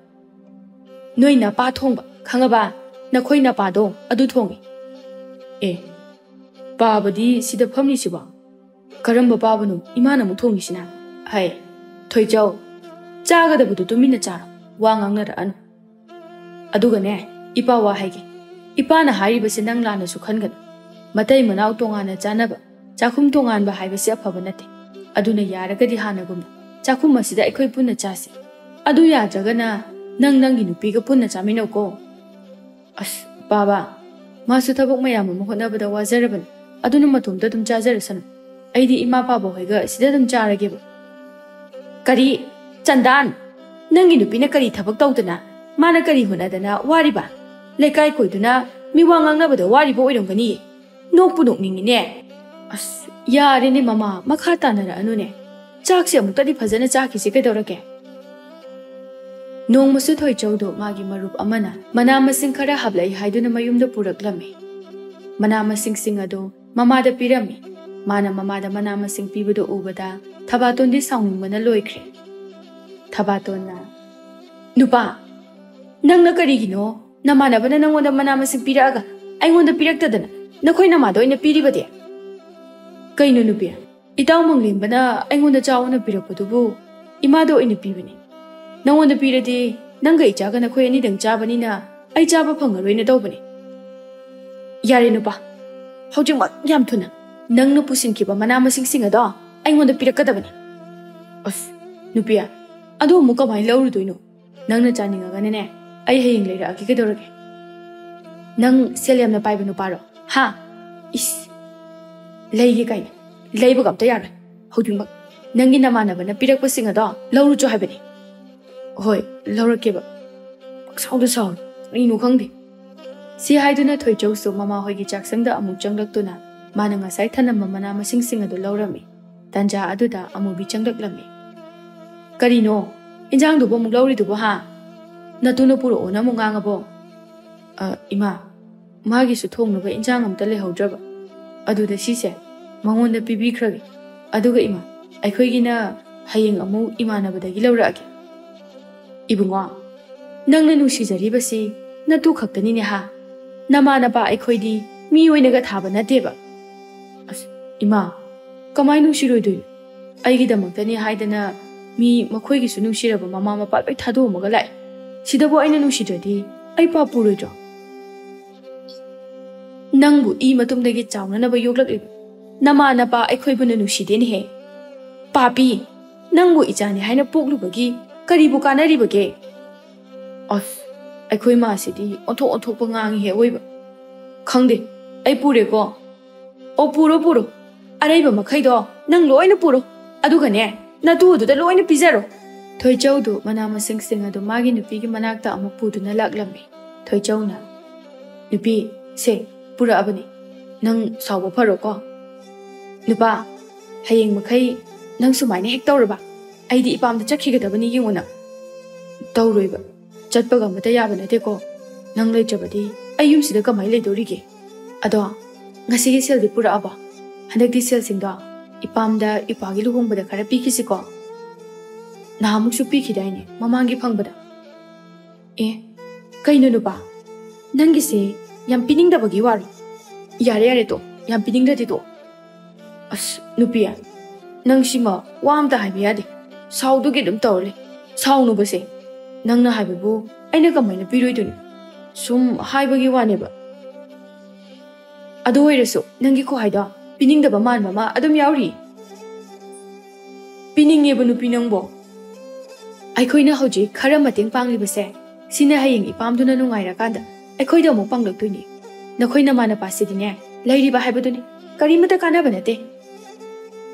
ꯅꯣꯏ ꯅꯄꯥ ꯊꯣꯡꯕ, ꯈꯪꯉꯕ? ꯅꯈꯣꯏ ꯅꯄꯥꯗꯣ ꯑꯗꯨ ꯊꯣꯡꯉꯦ꯫ ꯑꯦ, ꯄꯥꯕꯗꯤ ꯁꯤꯗ ꯐꯝꯂꯤꯁꯤꯕꯣ? ꯀꯔꯝꯕ ꯄꯥꯕꯅꯣ ꯏꯃꯥꯅ ꯑꯃꯨꯛ ꯊꯣꯡꯉꯤꯁꯤꯅ? ꯍꯩ, ꯊꯣꯏꯆꯧ, ꯆꯥꯒꯗꯕꯗꯨ ꯇꯨꯃꯤꯟꯅ ꯆꯥꯔꯣ, ꯋꯥ ꯉꯥꯡꯅꯔꯛꯑꯅꯨ꯫ ꯑꯗꯨꯒꯅꯦ, ꯏꯄꯥ ꯋꯥ ꯍꯥꯏꯒꯦ꯫ ꯏꯄꯥꯅ ꯍꯥꯏꯔꯤꯕꯁꯦ ꯅꯪ ꯂꯥꯟꯅꯁꯨ ꯈꯟꯒꯅꯨ꯫ ꯃꯇꯩ ꯃꯅꯥꯎ ꯇꯣꯉꯥꯟꯅ ꯆꯥꯅꯕ, ꯆꯥꯛꯈꯨꯝ ꯇꯣꯉꯥꯟꯕ ꯍꯥꯏꯕꯁꯦ ꯑꯐꯕ ꯅꯠꯇꯦ꯫ ꯑꯗꯨꯅ ꯌꯥꯔꯒꯗꯤ ꯍꯥꯟꯅꯒꯨꯝꯅ ꯆꯥꯛꯈꯨꯝ ꯑꯁꯤꯗ ꯑꯩꯈꯣꯏ ꯄꯨꯟꯅ ꯆꯥꯁꯤ꯫ ꯑꯗꯨ ꯌꯥꯗ꯭ꯔꯒꯅ ꯅꯪ ꯅꯪꯒꯤ ꯅꯨꯄꯤꯒ ꯄꯨꯟꯅ ꯆꯥꯃꯤꯟꯅꯧꯀꯣ꯫ ꯑꯁ, ꯄꯥꯕ, ꯃꯥꯁꯨ ꯊꯕꯛ ꯃꯌꯥꯝ ꯑꯃ ꯍꯣꯠꯅꯕꯗ ꯋꯥꯖꯔꯕꯅꯤ꯫ ꯑꯗꯨꯅ ꯃꯇꯣꯝꯇ ꯑꯗꯨꯝ ꯆꯥꯖꯔꯁꯅꯨ꯫ ꯑꯩꯗꯤ ꯏꯃꯥ ꯄꯥꯕ ꯍꯣꯏꯒ ꯁꯤꯗ ꯑꯗꯨꯝ ꯆꯥꯔꯒꯦꯕ꯫ ꯀꯔꯤ? ꯆꯟꯗꯥꯟ, ꯅꯪꯒꯤ ꯅꯨꯄꯤꯅ ꯀꯔꯤ ꯊꯕꯛ ꯇꯧꯗꯅ, ꯃꯥꯅ ꯀꯔꯤ ꯍꯣꯠꯅꯗꯅ ꯋꯥꯔꯤꯕ? ꯂꯩꯀꯥꯏ ꯀꯣꯏꯗꯨꯅ ꯃꯤ ꯋꯥ ꯉꯥꯡꯅꯕꯗ ꯋꯥꯔꯤꯕ ꯑꯣꯏꯔꯝꯒꯅꯤꯌꯦ꯫ ꯅꯣꯛꯄꯨ ꯅꯣꯛꯅꯤꯡꯉꯤꯅꯦ꯫ ꯑꯁ, ꯌꯥꯔꯦꯅꯦ ꯃꯃꯥ, ꯃꯈꯥ ꯇꯥꯅꯔꯛꯑꯅꯨꯅꯦ꯫ ꯆꯥꯛꯁꯦ ꯑꯃꯨꯛꯇꯗꯤ ꯐꯖꯅ ꯆꯥꯈꯤꯁꯤ ꯀꯩꯗꯧꯔꯒꯦ? ꯅꯣꯡꯃꯁꯨ ꯊꯣꯏꯆꯧꯗꯣ ꯃꯥꯒꯤ ꯃꯔꯨꯞ ꯑꯃꯅ ꯃꯅꯥ ꯃꯁꯤꯡ ꯈꯔ ꯍꯥꯞꯂꯛꯏ ꯍꯥꯏꯗꯨꯅ ꯃꯌꯨꯝꯗ ꯄꯨꯔꯛꯂꯝꯃꯤ꯫ ꯃꯅꯥ ꯃꯁꯤꯡꯁꯤꯡ ꯑꯗꯣ ꯃꯃꯥꯗ ꯄꯤꯔꯝꯃꯤ꯫ ꯃꯥꯅ ꯃꯃꯥꯗ ꯃꯅꯥ ꯃꯁꯤꯡ ꯄꯤꯕꯗꯨ ꯎꯕꯗ ꯊꯕꯥꯇꯣꯟꯗꯤ ꯁꯥꯎꯅꯤꯡꯕꯅ ꯂꯣꯏꯈ꯭ꯔꯦ꯫ ꯊꯕꯥꯇꯣꯟꯅ, "ꯅꯨꯄꯥ, ꯅꯪꯅ ꯀꯔꯤꯒꯤꯅꯣ ꯅꯃꯥꯟꯅꯕꯅ ꯅꯪꯉꯣꯟꯗ ꯃꯅꯥ ꯃꯁꯤꯡ ꯄꯤꯔꯛꯑꯒ ꯑꯩꯉꯣꯟꯗ ꯄꯤꯔꯛꯇꯗꯅ ꯅꯈꯣꯏ ꯅꯃꯥꯗ ꯑꯣꯏꯅ ꯄꯤꯔꯤꯕꯗꯤ?" "ꯀꯩꯅꯣ ꯅꯨꯄꯤ, ꯏꯇꯥꯎ ꯃꯪꯂꯦꯝꯕꯅ ꯑꯩꯉꯣꯟꯗ ꯆꯥꯎꯅ ꯄꯤꯔꯛꯄꯗꯨꯕꯨ ꯏꯃꯥꯗ ꯑꯣꯏꯅ ꯄꯤꯕꯅꯤ꯫ ꯅꯪꯉꯣꯟꯗ ꯄꯤꯔꯗꯤ ꯅꯪꯒ ꯏꯆꯥꯒ ꯅꯈꯣꯏ ꯑꯅꯤꯗꯪ ꯆꯥꯕꯅꯤꯅ ꯑꯩ ꯆꯥꯕ ꯐꯪꯉꯔꯣꯏꯅ ꯇꯧꯕꯅꯤ꯫" "ꯌꯥꯔꯦ ꯅꯨꯄꯥ, ꯍꯧꯖꯤꯛꯃꯛ ꯌꯥꯝ ꯊꯨꯅ ꯅꯪꯅ ꯄꯨꯁꯤꯟꯈꯤꯕ ꯃꯅꯥ ꯃꯁꯤꯡꯁꯤꯡ ꯑꯗꯣ ꯑꯩꯉꯣꯟꯗ ꯄꯤꯔꯛꯀꯗꯕꯅꯤ꯫" "ꯑꯁ, ꯅꯨꯄꯤ, ꯑꯗꯨ ꯑꯃꯨꯛ ꯀꯃꯥꯏꯅ ꯂꯧꯔꯨꯗꯣꯏꯅꯣ? ꯅꯪꯅ ꯆꯥꯅꯤꯡꯉꯒꯅꯅꯦ, ꯑꯩ ꯍꯌꯦꯡ ꯂꯩꯔꯛꯑꯒꯦ ꯀꯩꯗꯧꯔꯒꯦ?" "ꯅꯪ ꯁꯦꯜ ꯌꯥꯝꯅ ꯄꯥꯏꯕ ꯅꯨꯄꯥꯔꯣ? ꯍꯥ? ꯏꯁ! ꯂꯩꯒꯦ ꯀꯥꯏꯅ꯫ ꯂꯩꯕꯒ ꯑꯝꯇ ꯌꯥꯔꯣꯏ꯫ ꯍꯧꯖꯤꯛꯃꯛ ꯅꯪꯒꯤ ꯅꯃꯥꯟꯅꯕꯅ ꯄꯤꯔꯛꯄꯁꯤꯡ ꯑꯗꯣ ꯂꯧꯔꯨꯆꯣ ꯍꯥꯏꯕꯅꯤ꯫" "ꯍꯣꯏ, ꯂꯧꯔꯛꯀꯦꯕ꯫ ꯄꯪꯁꯥꯎꯗ ꯁꯥꯎꯔꯦ꯫ ꯀꯔꯤꯅꯣ ꯈꯪꯗꯦ꯫" ꯁꯤ ꯍꯥꯏꯗꯨꯅ ꯊꯣꯏꯆꯧꯁꯨ ꯃꯃꯥꯍꯣꯏꯒꯤ ꯆꯥꯛꯁꯪꯗ ꯑꯃꯨꯛ ꯆꯪꯂꯛꯇꯨꯅ ꯃꯥꯅ ꯉꯁꯥꯏ ꯊꯅꯝꯕ ꯃꯅꯥ ꯃꯁꯤꯡꯁꯤꯡ ꯑꯗꯨ ꯂꯧꯔꯝꯃꯤ꯫ ꯇꯟꯖꯥ ꯑꯗꯨꯗ ꯑꯃꯨꯕꯤ ꯆꯪꯂꯛꯂꯝꯃꯤ꯫ "ꯀꯔꯤꯅꯣ? ꯏꯟꯖꯥꯡꯗꯨꯕꯨ ꯑꯃꯨꯛ ꯂꯧꯔꯤꯗꯨꯕꯨ, ꯍꯥ? ꯅꯇꯨꯅ ꯄꯨꯔꯛꯑꯣꯅ ꯑꯃꯨꯛ ꯉꯥꯡꯉꯕꯣ?" "ꯑ, ꯏꯃꯥ, ꯃꯥꯒꯤꯁꯨ ꯊꯣꯡꯅꯕ ꯏꯟꯖꯥꯡ ꯑꯝꯇ ꯂꯩꯍꯧꯗ꯭ꯔꯕ꯫ ꯑꯗꯨꯗ ꯁꯤꯁꯦ ꯃꯉꯣꯟꯗ ꯄꯤꯕꯤꯈ꯭ꯔꯒꯦ꯫ ꯑꯗꯨꯒ ꯏꯃꯥ, ꯑꯩꯈꯣꯏꯒꯤꯅ ꯍꯌꯦꯡ ꯑꯃꯨꯛ ꯏꯃꯥꯟꯅꯕꯗꯒꯤ ꯂꯧꯔꯛꯑꯒꯦ꯫" "ꯏꯕꯨꯡꯉꯣ, ꯅꯪꯅ ꯅꯨꯡꯁꯤꯖꯔꯤꯕꯁꯤ ꯅꯇꯨ ꯈꯛꯇꯅꯤꯅꯦ ꯍꯥ? ꯅꯃꯥ ꯅꯄꯥ ꯑꯩꯈꯣꯏꯗꯤ ꯃꯤ ꯑꯣꯏꯅꯒ ꯊꯥꯕ ꯅꯠꯇꯦꯕ꯫ ꯑꯁ, ꯏꯃꯥ, ꯀꯃꯥꯏ ꯅꯨꯡꯁꯤꯔꯣꯏꯗꯣꯏꯅꯣ? ꯑꯩꯒꯤꯗꯃꯛꯇꯅꯤ ꯍꯥꯏꯗꯅ ꯃꯤ ꯃꯈꯣꯏꯒꯤꯁꯨ ꯅꯨꯡꯁꯤꯔꯕ ꯃꯃꯥ ꯃꯄꯥ ꯂꯣꯏ ꯊꯥꯗꯣꯛꯑꯝꯃꯒ ꯂꯥꯛꯑꯦ꯫ ꯁꯤꯗꯕꯨ ꯑꯩꯅ ꯅꯨꯡꯁꯤꯗ꯭ꯔꯗꯤ ꯑꯩ ꯄꯥꯞ ꯄꯨꯔꯣꯏꯗ꯭ꯔꯣ? ꯅꯪꯕꯨ ꯏ ꯃꯇꯨꯝꯗꯒꯤ ꯆꯥꯎꯅꯅꯕ ꯌꯣꯛꯂꯛꯂꯤꯕ ꯅꯃꯥ ꯅꯄꯥ ꯑꯩꯈꯣꯏꯕꯨꯅ ꯅꯨꯡꯁꯤꯗꯦꯅꯦꯍꯦ꯫ ꯄꯥꯄꯤ, ꯅꯪꯕꯨ ꯏꯆꯥꯅꯤ ꯍꯥꯏꯅ ꯄꯣꯛꯂꯨꯕꯒꯤ ꯀꯔꯤꯕꯨ ꯀꯥꯟꯅꯔꯤꯕꯒꯦ? ꯑꯁ, ꯑꯩꯈꯣꯏ ꯃꯥꯁꯤꯗꯤ ꯑꯣꯟꯊꯣꯛ ꯑꯣꯟꯊꯣꯛꯄ ꯉꯥꯡꯉꯤꯍꯦ ꯑꯋꯣꯏꯕ꯫ ꯈꯪꯗꯦ, ꯑꯩ ꯄꯨꯔꯦꯀꯣ꯫ ꯑꯣ, ꯄꯨꯔꯣ, ꯄꯨꯔꯣ꯫ ꯑꯔꯩꯕ ꯃꯈꯩꯗꯣ ꯅꯪ ꯂꯣꯏꯅ ꯄꯨꯔꯣ꯫ ꯑꯗꯨꯒꯅꯦ, ꯅꯇꯨ ꯑꯗꯨꯗ ꯂꯣꯏꯅ ꯄꯤꯖꯔꯣ꯫ ꯊꯣꯏꯆꯧꯗꯨ ꯃꯅꯥ ꯃꯁꯤꯡꯁꯤꯡ ꯑꯗꯨ ꯃꯥꯒꯤ ꯅꯨꯄꯤꯒꯤ ꯃꯅꯥꯛꯇ ꯑꯃꯨꯛ ꯄꯨꯗꯨꯅ ꯂꯥꯛꯂꯝꯃꯤ꯫ ꯊꯣꯏꯆꯧꯅ, "ꯅꯨꯄꯤ, ꯁꯦ, ꯄꯨꯔꯛꯑꯕꯅꯤ꯫ ꯅꯪ ꯁꯥꯎꯕ ꯐꯔꯣꯀꯣ꯫ ꯅꯨꯄꯥ, ꯍꯌꯦꯡ ꯃꯈꯩ ꯅꯪ ꯁꯨꯃꯥꯏꯅ ꯍꯦꯛ ꯇꯧꯔꯕ, ꯑꯩꯗꯤ ꯏꯄꯥꯝꯗ ꯆꯠꯈꯤꯒꯗꯕꯅꯤ ꯌꯦꯡꯉꯨ ꯅꯪ꯫" "ꯇꯧꯔꯣꯏꯕ꯫ ꯆꯠꯄꯒ ꯑꯃꯠꯇ ꯌꯥꯕ ꯅꯠꯇꯦꯀꯣ꯫ ꯅꯪ ꯂꯩꯇ꯭ꯔꯕꯗꯤ ꯑꯩ ꯌꯨꯝꯁꯤꯗ ꯀꯃꯥꯏꯅ ꯂꯩꯗꯧꯔꯤꯒꯦ? ꯑꯗꯣ, ꯉꯁꯤꯒꯤ ꯁꯦꯜꯗꯤ ꯄꯨꯔꯛꯑꯕꯣ? ꯍꯟꯗꯛꯇꯤ ꯁꯦꯜꯁꯤꯡꯗꯣ ꯏꯄꯥꯝꯗ ꯏꯄꯥꯒꯤ ꯂꯨꯍꯣꯡꯕꯗ ꯈꯔ ꯄꯤꯈꯤꯁꯤꯀꯣ꯫ ꯅꯍꯥꯟꯃꯨꯛꯁꯨ ꯄꯤꯈꯤꯗꯥꯏꯅꯦ, ꯃꯃꯥꯡꯒꯤ ꯐꯪꯕꯗ?" "ꯑꯦ, ꯀꯩꯅꯣ ꯅꯨꯄꯥ? ꯅꯪꯒꯤꯁꯦ ꯌꯥꯝ ꯄꯤꯅꯤꯡꯗꯕꯒꯤ ꯋꯥꯔꯣ? ꯌꯥꯔꯦ, ꯌꯥꯔꯦ, ꯇꯣ꯫ ꯌꯥꯝ ꯄꯤꯅꯤꯡꯗ꯭ꯔꯗꯤ ꯇꯣ꯫ ꯑꯁ, ꯅꯨꯄꯤ, ꯅꯪ ꯁꯤꯃ ꯋꯥ ꯑꯝꯇ ꯍꯥꯏꯕ ꯌꯥꯗꯦ꯫ ꯁꯥꯎꯗꯨꯒꯤ ꯑꯗꯨꯝ ꯇꯧꯔ ꯂꯩ꯫ ꯁꯥꯎꯅꯨꯕꯁꯦ꯫ ꯅꯪꯅ ꯍꯥꯏꯕꯕꯨ ꯑꯩꯅ ꯀꯃꯥꯏꯅ ꯄꯤꯔꯣꯏꯗꯣꯏꯅꯣ? ꯁꯨꯝ ꯍꯥꯏꯕꯒꯤ ꯋꯥꯅꯦꯕ꯫ ꯑꯗꯨ ꯑꯣꯏꯔꯁꯨ ꯅꯪꯒꯤ ꯈꯨꯍꯥꯏꯗꯣ ꯄꯤꯅꯤꯡꯗꯕ ꯃꯥꯟꯕ ꯑꯃ ꯑꯗꯨꯝ ꯌꯥꯎꯔꯤ꯫ ꯄꯤꯅꯤꯡꯉꯦꯕ ꯅꯨꯄꯤ ꯅꯪꯕꯣ꯫ ꯑꯩꯈꯣꯏꯅ ꯍꯧꯖꯤꯛ ꯈꯔ ꯃꯇꯦꯡ ꯄꯥꯡꯂꯤꯕꯁꯦ, ꯁꯤꯅ ꯍꯌꯦꯡ ꯏꯄꯥꯝꯗꯨꯅ ꯅꯨꯡꯉꯥꯏꯔꯀꯥꯟꯗ ꯑꯩꯈꯣꯏꯗ ꯑꯃꯨꯛ ꯄꯥꯡꯂꯛꯇꯣꯏꯅꯤ꯫ ꯅꯈꯣꯏ ꯅꯃꯥ ꯅꯄꯥꯁꯤꯗꯤꯅꯦ, ꯂꯩꯔꯤꯕ ꯍꯥꯏꯕꯗꯨꯅꯤ, ꯀꯔꯤꯃꯠꯇ ꯀꯥꯟꯅꯕ ꯅꯠꯇꯦ꯫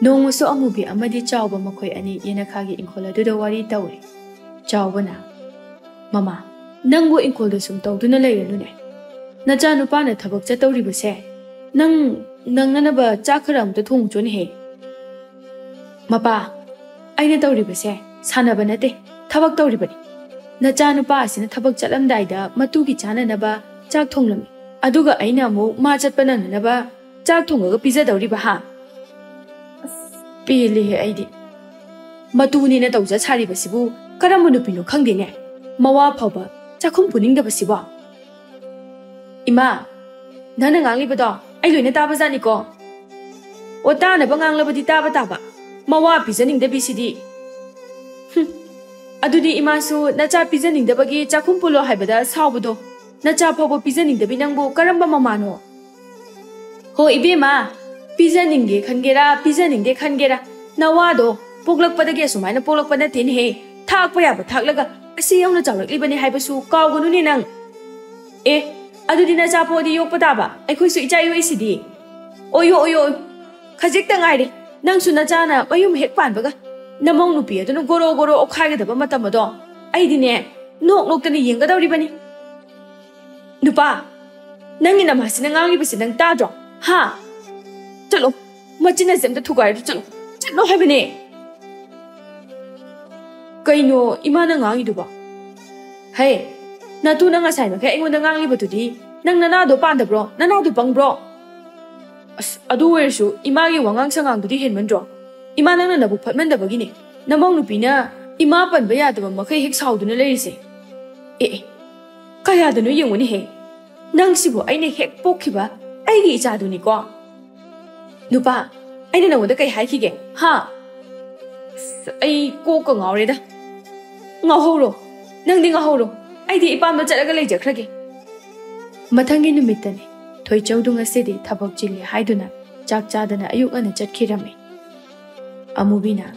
ꯅꯣꯡꯃꯁꯨ ꯑꯃꯨꯕꯤ ꯑꯃꯗꯤ ꯆꯥꯎꯕ ꯃꯈꯣꯏ ꯑꯅꯤ ꯌꯦꯅꯈꯥꯒꯤ ꯏꯪꯈꯣꯜ ꯑꯗꯨꯗ ꯋꯥꯔꯤ ꯇꯧꯔꯤ꯫ ꯆꯥꯎꯕꯅ, "ꯃꯃꯥ, ꯅꯪꯕꯨ ꯏꯪꯈꯣꯜꯗ ꯁꯨꯝ ꯇꯧꯗꯨꯅ ꯂꯩꯔꯅꯨꯅꯦ꯫ ꯅꯆꯥꯅꯨꯄꯥꯅ ꯊꯕꯛ ꯆꯠꯇꯧꯔꯤꯕꯁꯦ, ꯅꯪ ꯅꯪꯅꯅꯕ ꯆꯥꯛ ꯈꯔ ꯑꯃꯨꯛꯇ ꯊꯣꯡꯉꯨꯆꯣꯅꯦꯍꯦ꯫" "ꯃꯄꯥ, ꯑꯩꯅ ꯇꯧꯔꯤꯕꯁꯦ ꯁꯥꯟꯅꯕ ꯅꯠꯇꯦ, ꯊꯕꯛ ꯇꯧꯔꯤꯕꯅꯤ꯫ ꯅꯆꯥꯅꯨꯄꯥ ꯑꯁꯤꯅ ꯊꯕꯛ ꯆꯠꯂꯝꯗꯥꯏꯗ ꯃꯇꯨꯒꯤ ꯆꯥꯅꯅꯕ ꯆꯥꯛ ꯊꯣꯡꯂꯝꯃꯤ, ꯑꯗꯨꯒ ꯑꯩꯅ ꯑꯃꯨꯛ ꯃꯥ ꯆꯠꯄ ꯅꯪꯅꯅꯕ ꯆꯥꯛ ꯊꯣꯡꯉꯒ ꯄꯤꯖꯗꯧꯔꯤꯕ, ꯍꯥ? ꯑꯁ, ꯄꯦꯜꯂꯦꯍꯦ ꯑꯩꯗꯤ꯫ ꯃꯇꯨꯅꯦꯅ ꯇꯧꯖ ꯁꯥꯔꯤꯕꯁꯤꯕꯨ ꯀꯔꯝꯕ ꯅꯨꯄꯤꯅꯣ ꯈꯪꯗꯦꯅꯦ꯫ ꯃꯋꯥ ꯐꯥꯎꯕ ꯆꯥꯛꯈꯨꯝ ꯄꯨꯅꯤꯡꯗꯕꯁꯤꯕꯣ? ꯏꯃꯥ, ꯅꯪꯅ ꯉꯥꯡꯂꯤꯕꯗꯣ ꯑꯩ ꯂꯣꯏꯅ ꯇꯥꯕꯖꯥꯠꯅꯤꯀꯣ꯫ ꯑꯣ, ꯇꯥꯅꯕ ꯉꯥꯡꯂꯕꯗꯤ ꯇꯥꯕ ꯇꯥꯕ꯫ ꯃꯋꯥ ꯄꯤꯖꯅꯤꯡꯗꯕꯤꯁꯤꯗꯤ꯫ ꯍꯨꯝ, ꯑꯗꯨꯗꯤ ꯏꯃꯥꯁꯨ ꯅꯆꯥ ꯄꯤꯖꯅꯤꯡꯗꯕꯒꯤ ꯆꯥꯛꯈꯨꯝ ꯄꯨꯜꯂꯣ ꯍꯥꯏꯕꯗ ꯁꯥꯎꯕꯗꯣ, ꯅꯆꯥ ꯐꯥꯎꯕ ꯄꯤꯖꯅꯤꯡꯗꯕꯤ ꯅꯪꯕꯨ ꯀꯔꯝꯕ ꯃꯃꯥꯅꯣ? ꯍꯣ ꯏꯕꯦꯝꯃ, ꯄꯤꯖꯅꯤꯡꯒꯦ ꯈꯟꯒꯦꯔꯥ ꯄꯤꯖꯅꯤꯡꯗꯦ ꯈꯟꯒꯦꯔꯥ, ꯅꯋꯥꯗꯣ ꯄꯣꯛꯂꯛꯄꯗꯒꯤ ꯑꯁꯨꯃꯥꯏꯅ ꯄꯣꯛꯂꯛꯄ ꯅꯠꯇꯦꯅꯦꯍꯦ꯫ ꯊꯥꯛꯄ ꯌꯥꯕ ꯊꯥꯛꯂꯒ ꯑꯁꯤ ꯌꯧꯅ ꯆꯥꯎꯔꯛꯂꯤꯕꯅꯤ ꯍꯥꯏꯕꯁꯨ ꯀꯥꯎꯒꯅꯨꯅꯦ ꯅꯪ꯫ ꯑꯦ, ꯑꯗꯨꯗꯤ ꯅꯆꯥ ꯄꯣꯛꯑꯗꯤ ꯌꯣꯛꯄ ꯇꯥꯕ, ꯑꯩꯈꯣꯏꯁꯨ ꯏꯆꯥ ꯌꯣꯛꯏꯁꯤꯗꯤ꯫ ꯑꯣꯌꯣ, ꯑꯣꯌꯣ, ꯑꯣꯌꯣ, ꯈꯖꯤꯛꯇ ꯉꯥꯏꯔꯦ꯫ ꯅꯪꯁꯨ ꯅꯆꯥꯅ ꯃꯌꯨꯝ ꯍꯦꯛ ꯄꯥꯟꯕꯒ ꯅꯃꯧ ꯅꯨꯄꯤ ꯑꯗꯨꯅ ꯒꯣꯔꯣ ꯒꯣꯔꯣ ꯑꯣꯛꯈꯥꯏꯒꯗꯕ ꯃꯇꯝ ꯑꯗꯣ ꯑꯩꯗꯤꯅꯦ, ꯅꯣꯛ ꯅꯣꯛꯇꯅ ꯌꯦꯡꯒꯗꯧꯔꯤꯕꯅꯤ꯫ ꯅꯨꯄꯥ, ꯅꯪꯒꯤ ꯅꯃꯥꯁꯤꯅ ꯉꯥꯡꯂꯤꯕꯁꯤ ꯅꯪ ꯇꯥꯗ꯭ꯔꯣ? ꯍꯥ? ꯆꯠꯂꯣ, ꯃꯆꯤꯟ ꯑꯁꯦ ꯑꯝꯇ ꯊꯨꯒꯥꯏꯔꯨ, ꯆꯠꯂꯣ, ꯆꯠꯂꯣ ꯍꯥꯏꯕꯅꯦ꯫ ꯀꯩꯅꯣ ꯏꯃꯥꯅ ꯉꯥꯡꯉꯤꯗꯨꯕꯣ? ꯍꯦ, ꯅꯇꯨꯅ ꯉꯁꯥꯏ ꯃꯈꯩ ꯑꯩꯉꯣꯟꯗ ꯉꯥꯡꯂꯤꯕꯗꯨꯗꯤ ꯅꯪ ꯅꯅꯥꯗꯣ ꯄꯥꯟꯗꯕ꯭ꯔꯣ? ꯅꯅꯥꯗꯣ ꯄꯪꯕ꯭ꯔꯣ? ꯑꯁ, ꯑꯗꯨ ꯑꯣꯏꯔꯁꯨ ꯏꯃꯥꯒꯤ ꯋꯥꯉꯥꯡ ꯁꯉꯥꯡꯗꯨꯗꯤ ꯍꯦꯟꯃꯟꯗ꯭ꯔꯣ? ꯏꯃꯥ, ꯅꯪꯅ ꯅꯕꯨꯛ ꯐꯠꯃꯟꯗꯕꯒꯤꯅꯦ꯫ ꯅꯃꯧ ꯅꯨꯄꯤꯅ ꯏꯃꯥ ꯄꯟꯕ ꯌꯥꯗꯕ ꯃꯈꯩ ꯍꯦꯛ ꯁꯥꯎꯗꯨꯅ ꯂꯩꯔꯤꯁꯦ꯫ ꯑꯦ, ꯑꯦ, ꯀꯌꯥꯗꯅꯣ ꯌꯦꯡꯉꯨꯅꯦꯍꯦ꯫ ꯅꯪꯁꯤꯕꯨ ꯑꯩꯅ ꯍꯦꯛ ꯄꯣꯛꯈꯤꯕ ꯑꯩꯒꯤ ꯏꯆꯥꯗꯨꯅꯤꯀꯣ꯫ ꯅꯨꯄꯥ, ꯑꯩꯅ ꯅꯉꯣꯟꯗ ꯀꯩ ꯍꯥꯏꯈꯤꯒꯦ? ꯍꯥ? ꯑꯁ, ꯑꯩ ꯀꯣꯛꯀ ꯉꯥꯎꯔꯦꯗ꯫ ꯉꯥꯎꯍꯧꯔꯣ꯫ ꯅꯪꯗꯤ ꯉꯥꯎꯍꯧꯔꯣ꯫ ꯑꯩꯗꯤ ꯏꯄꯥꯝꯗ ꯆꯠꯂꯒ ꯂꯩꯖꯈ꯭ꯔꯒꯦ꯫ ꯃꯊꯪꯒꯤ ꯅꯨꯃꯤꯠꯇꯅꯤ꯫ ꯊꯣꯏꯆꯧꯗꯨ ꯉꯁꯤꯗꯤ ꯊꯕꯛ ꯆꯤꯜꯂꯤ ꯍꯥꯏꯗꯨꯅ ꯆꯥꯛ ꯆꯥꯗꯅ ꯑꯌꯨꯛ ꯉꯟꯅ ꯆꯠꯈꯤꯔꯝꯃꯤ꯫ ꯑꯃꯨꯕꯤꯅ,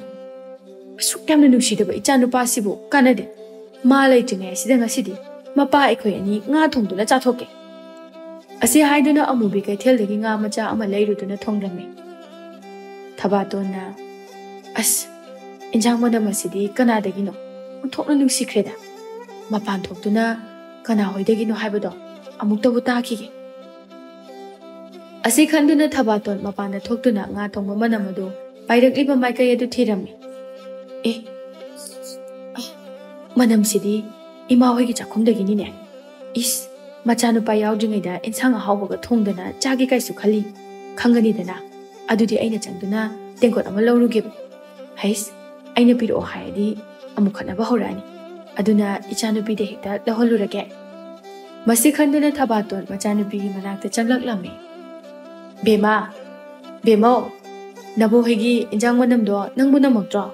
"ꯑꯁꯨꯛ ꯌꯥꯝꯅ ꯅꯨꯡꯁꯤꯗꯕ ꯏꯆꯥ ꯅꯨꯄꯥꯁꯤꯕꯨ ꯀꯥꯟꯅꯗꯦ꯫ ꯃꯥ ꯂꯩꯇ꯭ꯔꯤꯉꯩ ꯑꯁꯤꯗ ꯉꯁꯤꯗꯤ ꯃꯄꯥ ꯑꯩꯈꯣꯏ ꯑꯅꯤ ꯉꯥ ꯊꯣꯡꯗꯨꯅ ꯆꯥꯊꯣꯛꯀꯦ"꯫ ꯑꯁꯤ ꯍꯥꯏꯗꯨꯅ ꯑꯃꯨꯕꯤ ꯀꯩꯊꯦꯜꯗꯒꯤ ꯉꯥ ꯃꯆꯥ ꯑꯃ ꯂꯩꯔꯨꯗꯨꯅ ꯊꯣꯡꯂꯝꯃꯤ꯫ ꯊꯕꯥꯇꯣꯟꯅ, "ꯑꯁ, ꯏꯟꯖꯥꯡ ꯃꯅꯝ ꯑꯁꯤꯗꯤ ꯀꯅꯥꯗꯒꯤꯅꯣ? ꯑꯣꯟꯊꯣꯛꯅ ꯅꯨꯡꯁꯤꯈ꯭ꯔꯦꯗ꯫ ꯃꯄꯥꯟ ꯊꯣꯛꯇꯨꯅ ꯀꯅꯥ ꯍꯣꯏꯗꯒꯤꯅꯣ ꯍꯥꯏꯕꯗꯣ ꯑꯃꯨꯛꯇꯕꯨ ꯇꯥꯈꯤꯒꯦ"꯫ ꯑꯁꯤ ꯈꯟꯗꯨꯅ ꯊꯕꯥꯇꯣꯟ ꯃꯄꯥꯟꯗ ꯊꯣꯛꯇꯨꯅ ꯉꯥ ꯊꯣꯡꯕ ꯃꯅꯝ ꯑꯗꯨ ꯄꯥꯏꯔꯛꯂꯤꯕ ꯃꯥꯏꯀꯩ ꯑꯗꯨ ꯊꯤꯔꯝꯃꯤ꯫ ꯑꯦ, ꯑ, ꯃꯅꯝꯁꯤꯗꯤ ꯏꯃꯥ ꯍꯣꯏꯒꯤ ꯆꯥꯛꯈꯨꯝꯗꯒꯤꯅꯤꯅꯦ꯫ ꯏꯁ, ꯃꯆꯥꯅꯨꯄꯥ ꯌꯥꯎꯗ꯭ꯔꯤꯉꯩꯗ ꯏꯟꯁꯥꯡ ꯑꯍꯥꯎꯕꯒ ꯊꯣꯡꯗꯅ ꯆꯥꯒꯦ ꯀꯥꯏꯁꯨ ꯈꯜꯂꯤ꯫ ꯈꯪꯒꯅꯤꯗꯅ꯫ ꯑꯗꯨꯗꯤ ꯑꯩꯅ ꯆꯪꯗꯨꯅ ꯇꯦꯡꯀꯣꯠ ꯑꯃ ꯂꯧꯔꯨꯒꯦꯕ꯫ ꯍꯩꯁ, ꯑꯩꯅ ꯄꯤꯔꯛꯑꯣ ꯍꯥꯏꯔꯗꯤ ꯑꯃꯨꯛ ꯈꯠꯅꯕ ꯍꯧꯔꯛꯑꯅꯤ꯫ ꯑꯗꯨꯅ ꯏꯆꯥꯅꯨꯄꯤꯗ ꯍꯦꯛꯇ ꯂꯧꯍꯜꯂꯨꯔꯒꯦ꯫ ꯃꯁꯤ ꯈꯟꯗꯨꯅ ꯊꯕꯥꯇꯣꯟ ꯃꯆꯥꯅꯨꯄꯤꯒꯤ ꯃꯅꯥꯛꯇ ꯆꯪꯂꯛꯂꯝꯃꯤ꯫ "ꯕꯦꯝꯃ, ꯕꯦꯝꯃꯧ, ꯅꯕꯣꯛ ꯍꯣꯏꯒꯤ ꯏꯟꯖꯥꯡ ꯃꯅꯝꯗꯣ ꯅꯪꯕꯨ ꯅꯝꯃꯛꯇ꯭ꯔꯣ?"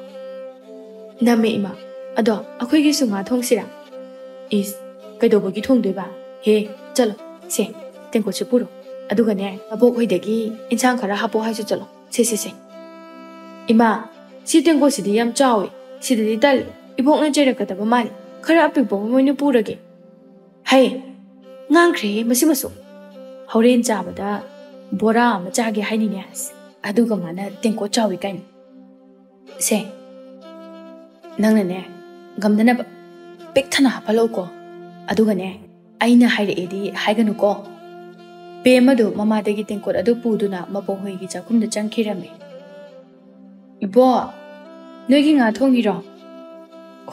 "ꯅꯝꯃꯦ ꯏꯃꯥ꯫ ꯑꯗꯣ ꯑꯩꯈꯣꯏꯒꯤꯁꯨ ꯉꯥ ꯊꯣꯡꯁꯤꯔꯥ?" "ꯏꯁ, ꯀꯩꯗꯧꯕꯒꯤ ꯊꯣꯡꯗꯣꯏꯕ? ꯍꯦ, ꯆꯠꯂꯣ꯫ ꯁꯦ, ꯇꯦꯡꯀꯣꯠꯁꯦ ꯄꯨꯔꯣ꯫ ꯑꯗꯨꯒꯅꯦ, ꯅꯕꯣꯛ ꯍꯣꯏꯗꯒꯤ ꯏꯟꯁꯥꯡ ꯈꯔ ꯍꯥꯞꯄꯣ ꯍꯥꯏꯁꯨ ꯆꯠꯂꯣ꯫ ꯁꯦ, ꯁꯦ, ꯁꯦ꯫ ꯏꯃꯥ, ꯁꯤ ꯇꯦꯡꯀꯣꯠꯁꯤꯗꯤ ꯌꯥꯝ ꯆꯥꯎꯏ꯫ ꯁꯤꯗꯗꯤ ꯇꯜꯂꯤ꯫ ꯏꯕꯣꯛꯅ ꯆꯩꯔꯛꯀꯗꯕ ꯃꯥꯜꯂꯤ꯫ ꯈꯔ ꯑꯄꯤꯛꯄ ꯑꯃ ꯑꯣꯏꯅ ꯄꯨꯔꯒꯦ꯫" "ꯍꯩ, ꯉꯥꯡꯈ꯭ꯔꯦꯍꯦ ꯃꯁꯤꯃꯁꯨ꯫ ꯍꯣꯔꯦꯟ ꯆꯥꯕꯗ ꯕꯣꯔꯥ ꯑꯃ ꯆꯥꯒꯦ ꯍꯥꯏꯅꯤꯅꯦ꯫ ꯑꯗꯨꯒ ꯃꯥꯅ ꯇꯦꯡꯀꯣꯠ ꯆꯥꯎꯏ ꯀꯥꯏꯅ꯫ ꯁꯦ, ꯅꯪꯅꯅꯦ, ꯉꯝꯗꯅꯕ ꯄꯤꯛ ꯊꯟꯅ ꯍꯥꯞꯍꯜꯂꯛꯎꯀꯣ꯫ ꯑꯗꯨꯒꯅꯦ, ꯑꯩꯅ ꯍꯥꯏꯔꯛꯑꯦꯗꯤ ꯍꯥꯏꯒꯅꯨꯀꯣ꯫" ꯕꯦꯝꯃꯗꯨ ꯃꯃꯥꯗꯒꯤ ꯇꯦꯡꯀꯣꯠ ꯑꯗꯨ ꯄꯨꯗꯨꯅ ꯃꯕꯣꯛ ꯍꯣꯏꯒꯤ ꯆꯥꯛꯈꯨꯝꯗ ꯆꯪꯈꯤꯔꯝꯃꯤ꯫ "ꯏꯕꯣꯛ, ꯅꯣꯏꯒꯤ ꯉꯥ ꯊꯣꯡꯉꯤꯔꯣ?"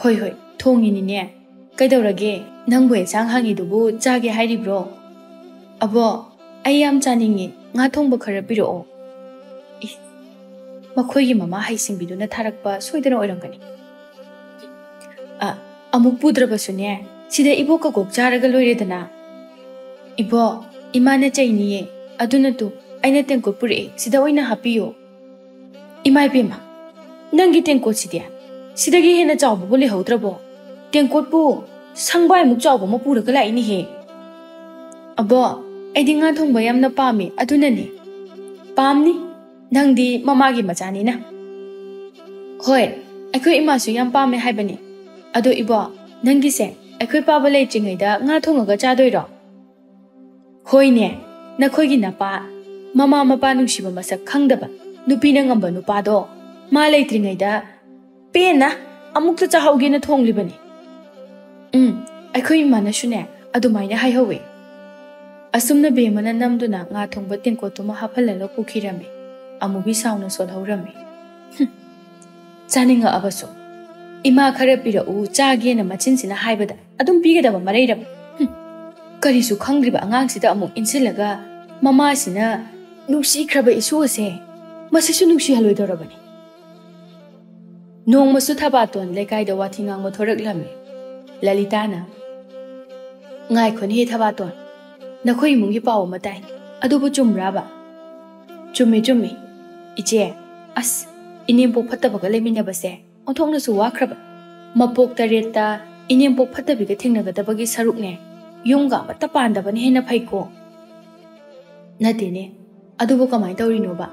"ꯍꯣꯏ, ꯍꯣꯏ, ꯊꯣꯡꯉꯤꯅꯤꯅꯦ꯫ ꯀꯩꯗꯧꯔꯒꯦ? ꯅꯪꯕꯨ ꯑꯦꯟꯁꯥꯡ ꯍꯪꯉꯤꯗꯨꯕꯨ ꯆꯥꯒꯦ ꯍꯥꯏꯔꯤꯕ꯭ꯔꯣ?" "ꯑꯕꯣꯛ, ꯑꯩ ꯌꯥꯝ ꯆꯥꯅꯤꯡꯉꯤ꯫ ꯉꯥ ꯊꯣꯡꯕ ꯈꯔ ꯄꯤꯔꯛꯑꯣ꯫" ꯏ, ꯃꯈꯣꯏꯒꯤ ꯃꯃꯥ ꯍꯩꯁꯤꯡꯕꯤꯗꯨꯅ ꯊꯥꯔꯛꯄ ꯁꯣꯏꯗꯅ ꯑꯣꯏꯔꯝꯒꯅꯤ꯫ "ꯑ, ꯑꯃꯨꯛ ꯄꯨꯗ꯭ꯔꯕꯁꯨꯅꯦ, ꯁꯤꯗ ꯏꯕꯣꯛꯀ ꯀꯣꯛ ꯆꯥꯔꯒ ꯂꯣꯏꯔꯦꯗꯅ꯫" "ꯏꯕꯣꯛ, ꯏꯃꯥꯅ ꯆꯩꯅꯤꯌꯦ꯫ ꯑꯗꯨꯅ ꯇꯨ, ꯑꯩꯅ ꯇꯦꯡꯀꯣꯠ ꯄꯨꯔꯛꯑꯦ, ꯁꯤꯗ ꯑꯣꯏꯅ ꯍꯥꯞꯄꯤꯌꯣ꯫" "ꯏꯃꯥ ꯏꯕꯦꯝꯃ, ꯅꯪꯒꯤ ꯇꯦꯡꯀꯣꯠꯁꯤꯗꯤ ꯁꯤꯗꯒꯤ ꯍꯦꯟꯅ ꯆꯥꯎꯕꯕꯨ ꯂꯩꯍꯧꯗ꯭ꯔꯕꯣ? ꯇꯦꯡꯀꯣꯠꯄꯨ ꯁꯪꯕꯥꯏꯃꯨꯛ ꯆꯥꯎꯕ ꯑꯃ ꯄꯨꯔꯒ ꯂꯥꯛꯏꯅꯦꯍꯦ꯫" "ꯑꯕꯣꯛ, ꯑꯩꯗꯤ ꯉꯥ ꯊꯣꯡꯕ ꯌꯥꯝꯅ ꯄꯥꯝꯃꯤ, ꯑꯗꯨꯅꯅꯦ꯫" "ꯄꯥꯝꯅꯤ, ꯅꯪꯗꯤ ꯃꯃꯥꯒꯤ ꯃꯆꯥꯅꯤꯅ꯫" "ꯍꯣꯏ, ꯑꯩꯈꯣꯏ ꯏꯃꯥꯁꯨ ꯌꯥꯝ ꯄꯥꯝꯃꯦ ꯍꯥꯏꯕꯅꯤ꯫ ꯑꯗꯣ ꯏꯕꯣꯛ, ꯅꯪꯒꯤꯁꯦ ꯑꯩꯈꯣꯏ ꯄꯥꯕ ꯂꯩꯇ꯭ꯔꯤꯉꯩꯗ ꯉꯥ ꯊꯣꯡꯉꯒ ꯆꯥꯗꯣꯏꯔꯣ?" "ꯍꯣꯏꯅꯦ, ꯅꯈꯣꯏꯒꯤ ꯅꯄꯥ, ꯃꯃꯥ ꯃꯄꯥ ꯅꯨꯡꯁꯤꯕ ꯃꯁꯛ ꯈꯪꯗꯕ, ꯅꯨꯄꯤꯅ ꯉꯝꯕ ꯅꯨꯄꯥꯗꯣ, ꯃꯥ ꯂꯩꯇ꯭ꯔꯤꯉꯩꯗ ꯄꯦꯟꯅ ꯑꯃꯨꯛꯇ ꯆꯥꯍꯧꯒꯦꯅ ꯊꯣꯡꯂꯤꯕꯅꯤ꯫" "ꯎꯝ, ꯑꯩꯈꯣꯏ ꯏꯃꯥꯅꯁꯨꯅꯦ ꯑꯗꯨꯃꯥꯏꯅ ꯍꯥꯏꯍꯧꯋꯦ꯫" ꯑꯁꯨꯝꯅ ꯕꯦꯝꯃꯅ ꯅꯝꯗꯨꯅ ꯉꯥ ꯊꯣꯡꯕ ꯇꯦꯡꯀꯣꯠꯇꯨꯃ ꯍꯥꯞꯍꯜꯂꯒ ꯄꯨꯈꯤꯔꯝꯃꯤ꯫ ꯑꯃꯨꯕꯤ ꯁꯥꯎꯅ ꯁꯣꯜꯍꯧꯔꯝꯃꯤ꯫ "ꯍꯨꯝ, ꯆꯥꯅꯤꯡꯉꯛꯑꯕꯁꯨ ꯏꯃꯥ ꯈꯔ ꯄꯤꯔꯛꯎ ꯆꯥꯒꯦꯅ ꯃꯆꯤꯟꯁꯤꯅ ꯍꯥꯏꯕꯗ ꯑꯗꯨꯝ ꯄꯤꯒꯗꯕ ꯃꯔꯩꯔꯕ? ꯍꯨꯝ, ꯀꯔꯤꯁꯨ ꯈꯪꯗ꯭ꯔꯤꯕ ꯑꯉꯥꯡꯁꯤꯗ ꯑꯃꯨꯛ ꯏꯟꯁꯤꯜꯂꯒ ꯃꯃꯥꯁꯤꯅ ꯅꯨꯡꯁꯤꯈ꯭ꯔꯕ ꯏꯁꯨ ꯑꯁꯦ ꯃꯁꯤꯁꯨ ꯅꯨꯡꯁꯤꯍꯜꯂꯣꯏꯗꯧꯔꯕꯅꯤ꯫" ꯅꯣꯡꯃꯁꯨ ꯊꯕꯥꯇꯣꯟ ꯂꯩꯀꯥꯏꯗ ꯋꯥꯊꯤ ꯉꯥꯡꯕ ꯊꯣꯔꯛꯂꯝꯃꯤ꯫ ꯂꯂꯤꯇꯥꯅ, "ꯉꯥꯏꯈꯣꯅꯦꯍꯦ ꯊꯕꯥꯇꯣꯟ, ꯅꯈꯣꯏ ꯏꯃꯨꯡꯒꯤ ꯄꯥꯎ ꯑꯃ ꯇꯥꯏ, ꯑꯗꯨꯕꯨ ꯆꯨꯝꯕ꯭ꯔꯥꯕ?" "ꯆꯨꯝꯃꯤ, ꯆꯨꯝꯃꯤ, ꯏꯆꯦ꯫ ꯑꯁ, ꯏꯅꯦꯝꯄꯣꯛ ꯐꯠꯇꯕꯒ ꯂꯩꯃꯤꯟꯅꯕꯁꯦ ꯑꯣꯟꯊꯣꯛꯅꯁꯨ ꯋꯥꯈ꯭ꯔꯕ꯫ ꯃꯄꯣꯛ ꯇꯔꯦꯠꯇ ꯏꯅꯦꯝꯄꯣꯛ ꯐꯠꯇꯕꯤꯒ ꯊꯦꯡꯅꯒꯗꯕꯒꯤ ꯁꯔꯨꯛꯅꯦ, ꯌꯨꯝꯒ ꯑꯃꯠꯇ ꯄꯥꯟꯗꯕꯅ ꯍꯦꯟꯅ ꯐꯩꯀꯣ꯫" "ꯅꯠꯇꯦꯅꯦ, ꯑꯗꯨꯕꯨ ꯀꯃꯥꯏꯅ ꯇꯧꯔꯤꯅꯣꯕ?"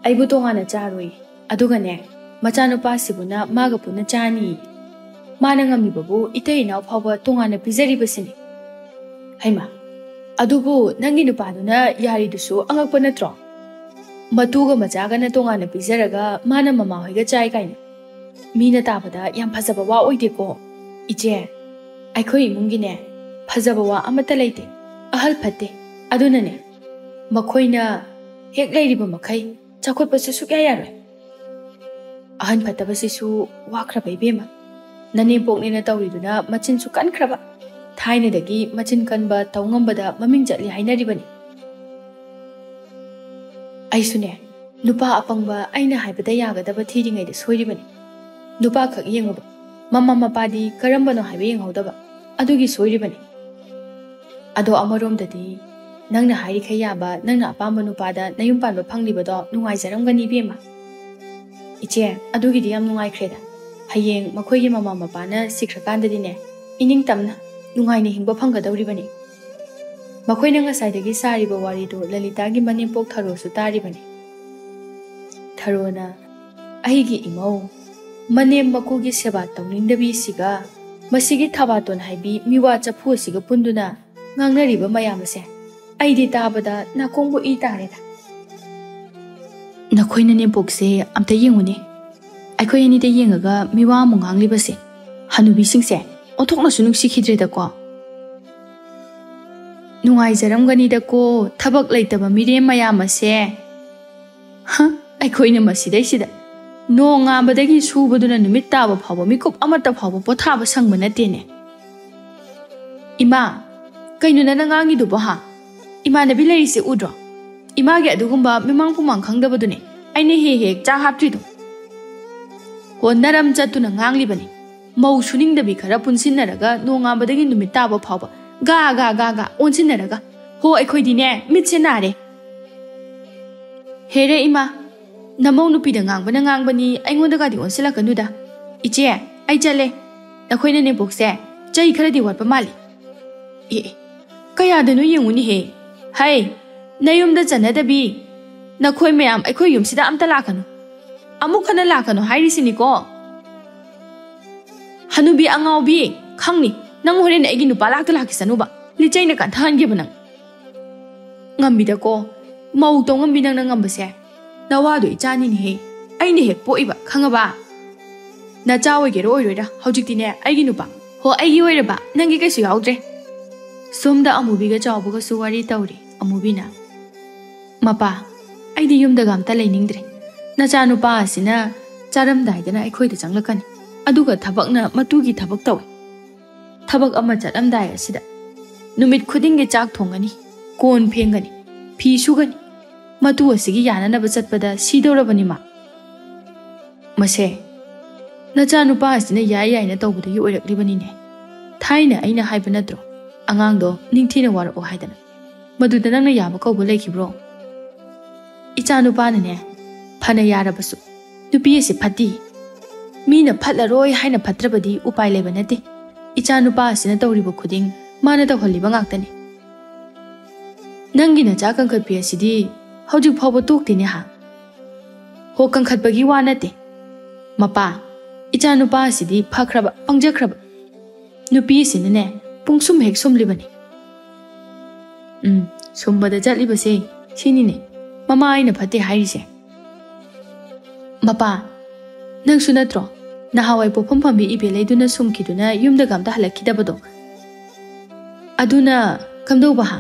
"ꯑꯩꯕꯨ ꯇꯣꯉꯥꯟꯅ ꯆꯥꯔꯣꯏ, ꯑꯗꯨꯒꯅꯦ, ꯃꯆꯥꯅꯨꯄꯥꯁꯤꯕꯨꯅ ꯃꯥꯒ ꯄꯨꯟꯅ ꯆꯥꯅꯤ꯫ ꯃꯥꯅ ꯉꯝꯃꯤꯕꯕꯨ ꯏꯇꯩ ꯏꯅꯥꯎ ꯐꯥꯎꯕ ꯇꯣꯉꯥꯟꯅ ꯄꯤꯖꯔꯤꯕꯁꯤꯅꯤ꯫" "ꯍꯩꯃꯥ, ꯑꯗꯨꯕꯨ ꯅꯪꯒꯤ ꯅꯨꯄꯥꯗꯨꯅ ꯌꯥꯔꯤꯗꯨꯁꯨ ꯑꯉꯛꯄ ꯅꯠꯇ꯭ꯔꯣ? ꯃꯇꯨꯒ ꯃꯆꯥꯒꯅ ꯇꯣꯉꯥꯟꯅ ꯄꯤꯖꯔꯒ ꯃꯥꯅ ꯃꯃꯥꯍꯣꯏꯒ ꯆꯥꯏ ꯀꯥꯏꯅ꯫ ꯃꯤꯅ ꯇꯥꯕꯗ ꯌꯥꯝ ꯐꯖꯕ ꯋꯥ ꯑꯣꯏꯗꯦꯀꯣ꯫ ꯏꯆꯦ, ꯑꯩꯈꯣꯏ ꯏꯃꯨꯡꯒꯤꯅꯦ, ꯐꯖꯕ ꯋꯥ ꯑꯃꯠꯇ ꯂꯩꯇꯦ, ꯑꯍꯜ ꯐꯠꯇꯦ꯫ ꯑꯗꯨꯅꯅꯦ, ꯃꯈꯣꯏꯅ ꯍꯦꯛ ꯂꯩꯔꯤꯕ ꯃꯈꯩ ꯆꯥꯎꯈꯠꯄꯁꯨ ꯁꯨꯛꯌꯥ ꯌꯥꯔꯣꯏ꯫" "ꯑꯍꯟ ꯐꯠꯇꯕꯁꯤꯁꯨ ꯋꯥꯈ꯭ꯔꯕ ꯏꯕꯦꯝꯃ꯫ ꯅꯅꯦꯝꯄꯣꯛꯅꯦꯅ ꯇꯧꯔꯤꯗꯨꯅ ꯃꯆꯤꯟꯁꯨ ꯀꯟꯈ꯭ꯔꯕ꯫ ꯊꯥꯏꯅꯗꯒꯤ ꯃꯆꯤꯟ ꯀꯟꯕ ꯇꯧ ꯉꯝꯕꯗ ꯃꯃꯤꯡ ꯆꯠꯂꯤ ꯍꯥꯏꯅꯔꯤꯕꯅꯤ꯫" "ꯑꯩꯁꯨꯅꯦ, ꯅꯨꯄꯥ ꯑꯄꯪꯕ ꯑꯩꯅ ꯍꯥꯏꯕꯗ ꯌꯥꯒꯗꯕ ꯊꯤꯔꯤꯉꯩꯗ ꯁꯣꯏꯔꯤꯕꯅꯤ꯫ ꯅꯨꯄꯥ ꯈꯛ ꯌꯦꯡꯉꯨꯕ, ꯃꯃꯥ ꯃꯄꯥꯗꯤ ꯀꯔꯝꯕꯅꯣ ꯍꯥꯏꯕ ꯌꯦꯡꯍꯧꯗꯕ, ꯑꯗꯨꯒꯤ ꯁꯣꯏꯔꯤꯕꯅꯤ꯫ ꯑꯗꯣ ꯑꯃꯔꯣꯝꯗꯗꯤ ꯅꯪꯅ ꯍꯥꯏꯔꯤꯈꯩ ꯌꯥꯕ, ꯅꯪꯅ ꯑꯄꯥꯝꯕ ꯅꯨꯄꯥꯗ ꯅꯌꯨꯝ ꯄꯥꯟꯕ ꯐꯪꯂꯤꯕꯗꯣ ꯅꯨꯡꯉꯥꯏꯖꯔꯝꯒꯅꯤ ꯏꯕꯦꯝꯃ꯫" "ꯏꯆꯦ, ꯑꯗꯨꯒꯤꯗꯤ ꯌꯥꯝ ꯅꯨꯡꯉꯥꯏꯈ꯭ꯔꯦꯗ꯫ ꯍꯌꯦꯡ ꯃꯈꯣꯏꯒꯤ ꯃꯃꯥ ꯃꯄꯥꯅ ꯁꯤꯈ꯭ꯔꯀꯥꯟꯗꯗꯤꯅꯦ, ꯏꯅꯤꯡꯇꯝꯅ ꯅꯨꯡꯉꯥꯏꯅ ꯍꯤꯡꯕ ꯐꯪꯒꯗꯧꯔꯤꯕꯅꯤ꯫" ꯃꯈꯣꯏꯅ ꯉꯁꯥꯏꯗꯒꯤ ꯁꯥꯔꯤꯕ ꯋꯥꯔꯤꯗꯨ ꯂꯂꯤꯇꯥꯒꯤ ꯃꯅꯦꯝꯄꯣꯛ ꯊꯔꯣꯁꯨ ꯇꯥꯔꯤꯕꯅꯤ꯫ ꯊꯔꯣꯅ, "ꯑꯩꯒꯤ ꯏꯃꯧ, ꯃꯅꯦꯝ ꯃꯀꯨꯒꯤ ꯁꯦꯕꯥ ꯇꯧꯅꯤꯡꯗꯕꯤꯁꯤꯒ, ꯃꯁꯤꯒꯤ ꯊꯕꯥꯇꯣꯟ ꯍꯥꯏꯕꯤ ꯃꯤꯋꯥ ꯆꯐꯨ ꯑꯁꯤꯒ ꯄꯨꯟꯗꯨꯅ ꯉꯥꯡꯅꯔꯤꯕ ꯃꯌꯥꯝ ꯑꯁꯦ ꯑꯩꯗꯤ ꯇꯥꯕꯗ ꯅꯥꯀꯣꯡꯕꯨ ꯏ ꯇꯥꯔꯦꯗ꯫" "ꯅꯈꯣꯏ ꯅꯅꯦꯝꯄꯣꯛꯁꯦ ꯑꯝꯇ ꯌꯦꯡꯉꯨꯅꯦ꯫ ꯑꯩꯈꯣꯏ ꯑꯅꯤꯗ ꯌꯦꯡꯉꯒ ꯃꯤꯋꯥ ꯑꯃꯨꯛ ꯉꯥꯡꯂꯤꯕꯁꯦ꯫ ꯍꯅꯨꯕꯤꯁꯤꯡꯁꯦ ꯑꯣꯟꯊꯣꯛꯅꯁꯨ ꯅꯨꯡꯁꯤꯈꯤꯗ꯭ꯔꯦꯗꯀꯣ꯫ ꯅꯨꯡꯉꯥꯏꯖꯔꯝꯒꯅꯤꯗꯀꯣ, ꯊꯕꯛ ꯂꯩꯇꯕ ꯃꯤꯔꯦꯝ ꯃꯌꯥꯝ ꯑꯁꯦ꯫ ꯍ, ꯑꯩꯈꯣꯏꯅ ꯃꯁꯤꯗꯩꯁꯤꯗ ꯅꯣꯡ ꯉꯥꯟꯕꯗꯒꯤ ꯁꯨꯕꯗꯨꯅ ꯅꯨꯃꯤꯠ ꯇꯥꯕ ꯐꯥꯎꯕ ꯃꯤꯀꯨꯞ ꯑꯃꯠꯇ ꯐꯥꯎꯕ ꯄꯣꯊꯥꯕ ꯁꯪꯕ ꯅꯠꯇꯦꯅꯦ꯫" "ꯏꯃꯥ, ꯀꯩꯅꯣ ꯅꯪꯅ ꯉꯥꯡꯉꯤꯗꯨꯕꯣ ꯍꯥ? ꯏꯃꯥꯟꯅꯕꯤ ꯂꯩꯔꯤꯁꯦ ꯎꯗ꯭ꯔꯣ? ꯏꯃꯥꯒꯤ ꯑꯗꯨꯒꯨꯝꯕ ꯃꯤꯃꯥꯡ ꯄꯨꯃꯥꯡ ꯈꯪꯗꯕꯗꯨꯅꯦ ꯑꯩꯅ ꯍꯦꯛ ꯍꯦꯛ ꯆꯥ ꯍꯥꯞꯇ꯭ꯔꯤꯗꯣ꯫ ꯍꯣ, ꯅꯔꯝ ꯆꯠꯇꯨꯅ ꯉꯥꯡꯂꯤꯕꯅꯤ꯫ ꯃꯧ ꯁꯨꯅꯤꯡꯗꯕꯤ ꯈꯔ ꯄꯨꯟꯁꯤꯟꯅꯔꯒ ꯅꯣꯡꯉꯥꯟꯕꯗꯒꯤ ꯅꯨꯃꯤꯠ ꯇꯥꯕ ꯐꯥꯎꯕ ꯒꯥ ꯒꯥ ꯒꯥ ꯒꯥ ꯑꯣꯟꯁꯤꯟꯅꯔꯒ꯫ ꯍꯣ, ꯑꯩꯈꯣꯏꯗꯤꯅꯦ, ꯃꯤꯠꯁꯦ ꯅꯥꯔꯦ꯫ ꯍꯦꯔꯦ ꯏꯃꯥ, ꯅꯃꯧ ꯅꯨꯄꯤꯗ ꯉꯥꯡꯕꯅ ꯉꯥꯡꯕꯅꯤ, ꯑꯩꯉꯣꯟꯗꯒꯗꯤ ꯑꯣꯟꯁꯤꯜꯂꯛꯀꯅꯨꯗ꯫ ꯏꯆꯦ, ꯑꯩ ꯆꯠꯂꯦ꯫ ꯅꯈꯣꯏ ꯅꯅꯦꯝꯄꯣꯛꯁꯦ ꯆꯩ ꯈꯔꯗꯤ ꯋꯥꯠꯄ ꯃꯥꯜꯂꯤ꯫ ꯑꯦ, ꯑꯦ, ꯀꯌꯥꯗꯅꯣ ꯌꯦꯡꯉꯨꯅꯦꯍꯦ꯫ ꯍꯩ, ꯅꯌꯨꯝꯗ ꯆꯟꯅꯗꯕꯤ, ꯅꯈꯣꯏ ꯃꯌꯥꯝ ꯑꯩꯈꯣꯏ ꯌꯨꯝꯁꯤꯗ ꯑꯝꯇ ꯂꯥꯛꯀꯅꯨ꯫ ꯑꯃꯨꯛ ꯍꯟꯅ ꯂꯥꯛꯀꯅꯨ ꯍꯥꯏꯔꯤꯁꯤꯅꯤꯀꯣ꯫ ꯍꯅꯨꯕꯤ ꯑꯉꯥꯎꯕꯤ, ꯈꯪꯅꯤ ꯅꯪ ꯍꯣꯔꯦꯟ ꯑꯩꯒꯤ ꯅꯨꯄꯥ ꯂꯥꯛꯇ ꯂꯥꯛꯈꯤꯁꯅꯨꯕ, ꯂꯤꯆꯩꯅ ꯀꯟꯊꯍꯟꯒꯦꯕ ꯅꯪ꯫ ꯉꯝꯃꯤꯗꯀꯣ, ꯃꯧ ꯇꯧꯉꯝꯕꯤ ꯅꯪꯅ ꯉꯝꯕꯁꯦ꯫ ꯅꯋꯥꯗꯣ ꯏꯆꯥꯅꯤꯅꯦꯍꯦ, ꯑꯩꯅ ꯍꯦꯛ ꯄꯣꯛꯏꯕ, ꯈꯪꯉꯕ? ꯅꯆꯥ ꯑꯣꯏꯒꯦꯔꯥ ꯑꯣꯏꯔꯣꯏꯔꯥ, ꯍꯧꯖꯤꯛꯇꯤꯅꯦ ꯑꯩꯒꯤ ꯅꯨꯄꯥ꯫ ꯍꯣ, ꯑꯩꯒꯤ ꯑꯣꯏꯔꯕ, ꯅꯪꯒꯤ ꯀꯩꯁꯨ ꯌꯥꯎꯗ꯭ꯔꯦ꯫ ꯁꯣꯝꯗ ꯑꯃꯨꯕꯤꯒ ꯆꯥꯎꯕꯒꯁꯨ ꯋꯥꯔꯤ ꯇꯧꯔꯤ꯫ ꯑꯃꯨꯕꯤꯅ, "ꯃꯄꯥ, ꯑꯩꯗꯤ ꯌꯨꯝꯗꯒ ꯑꯝꯇ ꯂꯩꯅꯤꯡꯗ꯭ꯔꯦ꯫ ꯅꯆꯥꯅꯨꯄꯥ ꯑꯁꯤꯅ ꯆꯥꯔꯝꯗꯥꯏꯗꯅ ꯑꯩꯈꯣꯏꯗ ꯆꯪꯂꯛꯀꯅꯤ, ꯑꯗꯨꯒ ꯊꯕꯛꯅ ꯃꯇꯨꯒꯤ ꯊꯕꯛ ꯇꯧꯏ꯫ ꯊꯕꯛ ꯑꯃ ꯆꯠꯂꯝꯗꯥꯏ ꯑꯁꯤꯗ ꯅꯨꯃꯤꯠ ꯈꯨꯗꯤꯡꯒꯤ ꯆꯥꯛ ꯊꯣꯡꯒꯅꯤ, ꯀꯣꯟ ꯐꯦꯡꯒꯅꯤ, ꯐꯤ ꯁꯨꯒꯅꯤ꯫ ꯃꯇꯨ ꯑꯁꯤꯒꯤ ꯌꯥꯅꯅꯕ ꯆꯠꯄꯗ ꯁꯤꯗꯧꯔꯕꯅꯤ ꯃꯥ꯫ ꯃꯁꯦ, ꯅꯆꯥꯅꯨꯄꯥ ꯑꯁꯤꯅ ꯌꯥꯏ ꯌꯥꯏꯅ ꯇꯧꯕꯗꯒꯤ ꯑꯣꯏꯔꯛꯂꯤꯕꯅꯤꯅꯦ꯫ ꯊꯥꯏꯅ ꯑꯩꯅ ꯍꯥꯏꯕ ꯅꯠꯇ꯭ꯔꯣ, ꯑꯉꯥꯡꯗꯣ ꯅꯤꯡꯊꯤꯅ ꯋꯥꯔꯛꯑꯣ ꯍꯥꯏꯗꯅ? ꯃꯗꯨꯗ ꯅꯪꯅ ꯌꯥꯕ ꯀꯧꯕ ꯂꯩꯈꯤꯕ꯭ꯔꯣ?" "ꯏꯆꯥꯅꯨꯄꯥꯅꯅꯦ, ꯐꯅ ꯌꯥꯔꯕꯁꯨ ꯅꯨꯄꯤ ꯑꯁꯤ ꯐꯠꯇꯦ꯫ ꯃꯤꯅ ꯐꯠꯂꯔꯣꯏ ꯍꯥꯏꯅ ꯐꯠꯇ꯭ꯔꯕꯗꯤ ꯎꯄꯥꯏ ꯂꯩꯕ ꯅꯠꯇꯦ꯫ ꯏꯆꯥꯅꯨꯄꯥ ꯑꯁꯤꯅ ꯇꯧꯔꯤꯕ ꯈꯨꯗꯤꯡ ꯃꯥꯅ ꯇꯧꯍꯜꯂꯤꯕ ꯉꯥꯛꯇꯅꯤ꯫ ꯅꯪꯒꯤ ꯅꯆꯥ ꯀꯟꯈꯠꯄꯤ ꯑꯁꯤꯗꯤ ꯍꯧꯖꯤꯛ ꯐꯥꯎꯕ ꯇꯣꯛꯇꯦꯅꯦ ꯍꯥ?" "ꯍꯣ, ꯀꯟꯈꯠꯄꯒꯤ ꯋꯥ ꯅꯠꯇꯦ꯫ ꯃꯄꯥ, ꯏꯆꯥꯅꯨꯄꯥ ꯑꯁꯤꯗꯤ ꯐꯈ꯭ꯔꯕ, ꯄꯪꯖꯈ꯭ꯔꯕ꯫ ꯅꯨꯄꯤ ꯑꯁꯤꯅꯅꯦ, ꯄꯨꯡꯁꯨꯝ ꯍꯦꯛ ꯁꯨꯝꯂꯤꯕꯅꯤ꯫" "ꯎꯝ, ꯁꯨꯝꯕꯗ ꯆꯠꯂꯤꯕꯁꯦ ꯁꯤꯅꯤꯅꯦ ꯃꯃꯥ ꯑꯩꯅ ꯐꯠꯇꯦ ꯍꯥꯏꯔꯤꯁꯦ꯫" "ꯃꯄꯥ, ꯅꯪꯁꯨ ꯅꯠꯇ꯭ꯔꯣ ꯅꯍꯥꯟꯋꯥꯏ ꯄꯣꯛꯐꯝ ꯐꯝꯕꯤ ꯏꯕꯦꯜ ꯂꯩꯗꯨꯅ ꯁꯨꯝꯈꯤꯗꯨꯅ ꯌꯨꯝꯗꯒ ꯑꯝꯇ ꯍꯜꯂꯛꯈꯤꯗꯕꯗꯣ? ꯑꯗꯨꯅ ꯀꯝꯗꯧꯕ ꯍꯥ?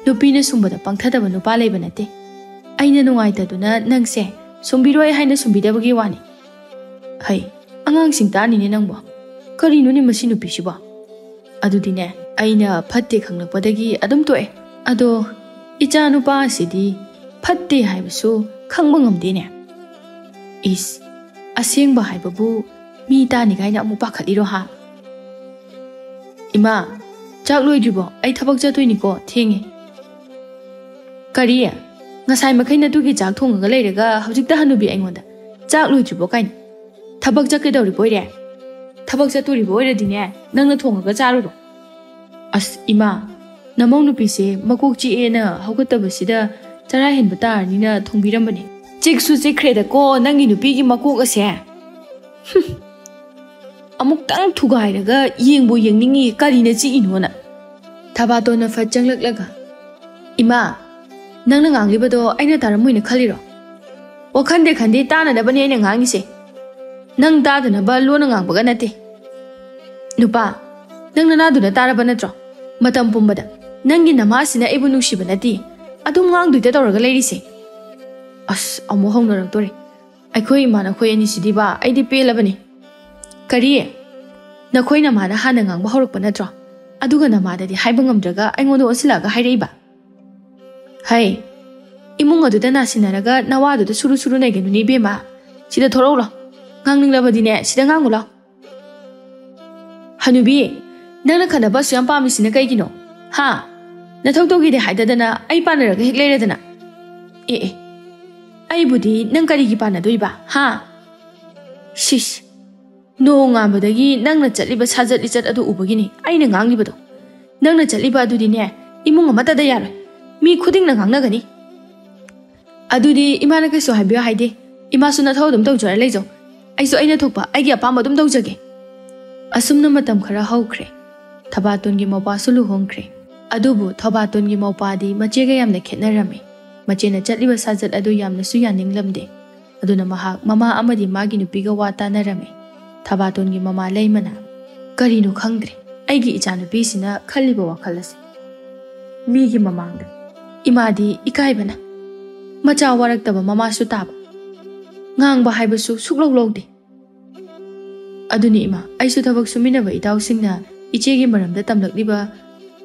ꯅꯨꯄꯤꯅ ꯁꯨꯝꯕꯗ ꯄꯪꯊꯗꯕ ꯅꯨꯄꯥ ꯂꯩꯕ ꯅꯠꯇꯦ꯫ ꯑꯩꯅ ꯅꯨꯡꯉꯥꯏꯇꯗꯨꯅ ꯅꯪꯁꯦ ꯁꯨꯝꯕꯤꯔꯣꯏ ꯍꯥꯏꯅ ꯁꯨꯝꯕꯤꯗꯕꯒꯤ ꯋꯥꯅꯤ꯫ ꯍꯩ, ꯑꯉꯥꯡꯁꯤꯡ ꯇꯥꯅꯤꯅꯦ ꯅꯪꯕꯣ꯫ ꯀꯔꯤꯅꯣꯅꯦ ꯃꯁꯤ ꯅꯨꯄꯤꯁꯤꯕꯣ?" "ꯑꯗꯨꯗꯤꯅꯦ, ꯑꯩꯅ ꯐꯠꯇꯦ ꯈꯪꯂꯛꯄꯗꯒꯤ ꯑꯗꯨꯝ ꯇꯣꯛꯑꯦ꯫ ꯑꯗꯣ ꯏꯆꯥ ꯅꯨꯄꯥ ꯑꯁꯤꯗꯤ ꯐꯠꯇꯦ ꯍꯥꯏꯕꯁꯨ ꯈꯪꯕ ꯉꯝꯗꯦꯅꯦ꯫" "ꯏꯁ, ꯑꯁꯦꯡꯕ ꯍꯥꯏꯕꯕꯨ ꯃꯤ ꯇꯥꯅꯤ ꯀꯥꯏꯅ ꯑꯃꯨꯛ ꯄꯥꯈꯠꯂꯤꯔꯣ ꯍꯥ? ꯏꯃꯥ, ꯆꯥꯛ ꯂꯣꯏꯗ꯭ꯔꯤꯕꯣ? ꯑꯩ ꯊꯕꯛ ꯆꯠꯇꯣꯏꯅꯤꯀꯣ, ꯊꯦꯡꯉꯦ꯫ ꯀꯔꯤ? ꯉꯁꯥꯏ ꯃꯈꯩ ꯅꯇꯨꯒꯤ ꯆꯥꯛ ꯊꯣꯡꯉꯒ ꯂꯩꯔꯒ ꯍꯧꯖꯤꯛꯇ ꯍꯅꯨꯕꯤ ꯑꯩꯉꯣꯟꯗ ꯆꯥꯛ ꯂꯣꯏꯗ꯭ꯔꯤꯕꯣ ꯀꯥꯏꯅ? ꯊꯕꯛ ꯆꯠꯀꯗꯧꯔꯤꯕ ꯑꯣꯏꯔꯦ? ꯊꯕꯛ ꯆꯠꯇꯣꯔꯤꯕ ꯑꯣꯏꯔꯗꯤꯅꯦ, ꯅꯪꯅ ꯊꯣꯡꯉꯒ ꯆꯥꯔꯨꯔꯣ꯫ ꯑꯁ ꯏꯃꯥ, ꯅꯃꯧ ꯅꯨꯄꯤꯁꯦ ꯃꯀꯣꯛ ꯆꯤꯛꯑꯦꯅ ꯍꯧꯒꯠꯇꯕꯁꯤꯗ ꯆꯔꯥ ꯍꯦꯟꯕ ꯇꯥꯔꯅꯤꯅ ꯊꯣꯡꯕꯤꯔꯝꯕꯅꯦ꯫ ꯆꯤꯛꯁꯨ ꯆꯤꯛꯈ꯭ꯔꯦꯗꯀꯣ ꯅꯪꯒꯤ ꯅꯨꯄꯤꯒꯤ ꯃꯀꯣꯛ ꯑꯁꯦ꯫ ꯍꯨꯝ꯫ ꯑꯃꯨꯛꯇꯪ ꯊꯨꯒꯥꯏꯔꯒ ꯌꯦꯡꯕꯨ ꯌꯦꯡꯅꯤꯡꯉꯤ, ꯀꯔꯤꯅ ꯆꯤꯛꯏꯅꯣꯅ꯫ ꯊꯕꯥꯇꯣꯟꯅ ꯐꯠ ꯆꯪꯂꯛꯂꯒ, "ꯏꯃꯥ, ꯅꯪꯅ ꯉꯥꯡꯂꯤꯕꯗꯣ ꯑꯩꯅ ꯇꯥꯔꯝꯃꯣꯏꯅ ꯈꯜꯂꯤꯔꯣ?" "ꯑꯣ, ꯈꯟꯗꯦ, ꯈꯟꯗꯦ, ꯇꯥꯅꯅꯕꯅꯦ ꯑꯩꯅ ꯉꯥꯡꯉꯤꯁꯦ꯫ ꯅꯪ ꯇꯥꯗꯅꯕ ꯂꯣꯟꯅ ꯉꯥꯡꯕꯒ ꯅꯠꯇꯦ꯫ ꯅꯨꯄꯥ, ꯅꯪ ꯅꯅꯥꯗꯨꯅ ꯇꯥꯔꯕ ꯅꯠꯇ꯭ꯔꯣ? ꯃꯇꯝ ꯄꯨꯝꯕꯗ ꯅꯪꯒꯤ ꯅꯃꯥꯁꯤꯅ ꯑꯩꯕꯨ ꯅꯨꯡꯁꯤꯕ ꯅꯠꯇꯦ ꯑꯗꯨꯝ ꯉꯥꯡꯗꯣꯏꯗ ꯇꯧꯔꯒ ꯂꯩꯔꯤꯁꯦ꯫ ꯑꯁ, ꯑꯃꯨꯛ ꯍꯧꯅꯔꯛꯇꯣꯔꯦ꯫ ꯑꯩꯈꯣꯏ ꯏꯃꯥ ꯅꯈꯣꯏ ꯑꯅꯤꯁꯤꯗꯤꯕ, ꯑꯩꯗꯤ ꯄꯦꯜꯂꯕꯅꯤ꯫ ꯀꯔꯤ? ꯅꯈꯣꯏ ꯅꯃꯥꯅ ꯍꯥꯟꯅ ꯉꯥꯡꯕ ꯍꯧꯔꯛꯄ ꯅꯠꯇ꯭ꯔꯣ? ꯑꯗꯨꯒ ꯅꯃꯥꯗꯗꯤ ꯍꯥꯏꯕ ꯉꯝꯗ꯭ꯔꯒ ꯑꯩꯉꯣꯟꯗ ꯑꯣꯟꯁꯤꯜꯂꯛꯑꯒ ꯍꯥꯏꯔꯛꯏꯕ? ꯍꯩ, ꯏꯃꯨꯡ ꯑꯗꯨꯗ ꯅꯥꯁꯤꯟꯅꯔꯒ ꯅꯋꯥꯗꯨꯗ ꯁꯨꯔꯨ ꯁꯨꯔꯨ ꯅꯩꯒꯅꯨꯅꯦ ꯏꯕꯦꯝꯃ꯫ ꯁꯤꯗ ꯊꯣꯔꯛꯎ ꯂꯥꯎ꯫ ꯉꯥꯡꯅꯤꯡꯂꯕꯗꯤꯅꯦ, ꯁꯤꯗ ꯉꯥꯡꯉꯨ ꯂꯥꯎ꯫ ꯍꯅꯨꯕꯤ, ꯅꯪꯅ ꯈꯠꯅꯕ ꯑꯁꯨꯛ ꯌꯥꯝ ꯄꯥꯝꯃꯤꯁꯤꯅ ꯀꯩꯒꯤꯅꯣ? ꯍꯥ? ꯅꯊꯧ ꯇꯧꯒꯦꯗꯤ ꯍꯥꯏꯗꯗꯅ ꯑꯩ ꯄꯥꯟꯅꯔꯒ ꯍꯦꯛ ꯂꯩꯔꯗꯅ? ꯑꯦ ꯑꯦ, ꯑꯩꯕꯨꯗꯤ ꯅꯪ ꯀꯔꯤꯒꯤ ꯄꯥꯟꯅꯗꯣꯏꯕ? ꯍꯥ? ꯁꯤꯁ, ꯅꯣꯡ ꯉꯥꯟꯕꯗꯒꯤ ꯅꯪꯅ ꯆꯠꯂꯤꯕ ꯁꯥꯖꯠ ꯂꯤꯆꯠ ꯑꯗꯨ ꯎꯕꯒꯤꯅꯤ ꯑꯩꯅ ꯉꯥꯡꯂꯤꯕꯗꯣ꯫ ꯅꯪꯅ ꯆꯠꯂꯤꯕ ꯑꯗꯨꯗꯤꯅꯦ, ꯏꯃꯨꯡ ꯑꯃꯠꯇꯗ ꯌꯥꯔꯣꯏ꯫ ꯃꯤ ꯈꯨꯗꯤꯡꯅ ꯉꯥꯡꯅꯒꯅꯤ꯫ ꯑꯗꯨꯗꯤ ꯏꯃꯥꯅ ꯀꯩꯁꯨ ꯍꯥꯏꯕꯤꯌꯨ ꯍꯥꯏꯗꯦ꯫ ꯏꯃꯥꯁꯨ ꯅꯊꯧ ꯑꯗꯨꯝ ꯇꯧꯖꯔ ꯂꯩꯖꯧ꯫ ꯑꯩꯁꯨ ꯑꯩꯅ ꯊꯣꯛꯄ ꯑꯩꯒꯤ ꯑꯄꯥꯝꯕ ꯑꯗꯨꯝ ꯇꯧꯖꯒꯦ꯫ ꯑꯁꯨꯝꯅ ꯃꯇꯝ ꯈꯔ ꯍꯧꯈ꯭ꯔꯦ꯫ ꯊꯕꯥꯇꯣꯟꯒꯤ ꯃꯧꯄ꯭ꯋꯥꯁꯨ ꯂꯨꯍꯣꯡꯈ꯭ꯔꯦ꯫ ꯑꯗꯨꯕꯨ ꯊꯕꯥꯇꯣꯟꯒꯤ ꯃꯧꯄ꯭ꯋꯥꯗꯤ ꯃꯆꯦꯒ ꯌꯥꯝꯅ ꯈꯦꯠꯅꯔꯝꯃꯤ꯫ ꯃꯆꯦꯅ ꯆꯠꯂꯤꯕ ꯁꯥꯖꯠ ꯑꯗꯨ ꯌꯥꯝꯅꯁꯨ ꯌꯥꯅꯤꯡꯂꯝꯗꯦ꯫ ꯑꯗꯨꯅ ꯃꯍꯥꯛ ꯃꯃꯥ ꯑꯃꯗꯤ ꯃꯥꯒꯤ ꯅꯨꯄꯤꯒ ꯋꯥ ꯇꯥꯅꯔꯝꯃꯤ꯫ ꯊꯕꯥꯇꯣꯟꯒꯤ ꯃꯃꯥ ꯂꯩꯃꯅ, "ꯀꯔꯤꯅꯣ ꯈꯪꯗ꯭ꯔꯦ ꯑꯩꯒꯤ ꯏꯆꯥꯅꯨꯄꯤꯁꯤꯅ ꯈꯜꯂꯤꯕ ꯋꯥꯈꯜ ꯑꯁꯦ꯫ ꯃꯤꯒꯤ ꯃꯃꯥꯡꯗ ꯏꯃꯥꯗꯤ ꯏꯀꯥꯏꯕꯅ ꯃꯆꯥ ꯋꯥꯔꯛꯇꯕ ꯃꯃꯥꯁꯨ ꯇꯥꯕ, ꯉꯥꯡꯕ ꯍꯥꯏꯕꯁꯨ ꯁꯨꯛꯂꯧ ꯂꯧꯗꯦ꯫ ꯑꯗꯨꯅꯤ ꯏꯃꯥ, ꯑꯩꯁꯨ ꯊꯕꯛ ꯁꯨꯃꯤꯟꯅꯕ ꯏꯇꯥꯎꯁꯤꯡꯅ ꯏꯆꯦꯒꯤ ꯃꯔꯝꯗ ꯇꯝꯂꯛꯂꯤꯕ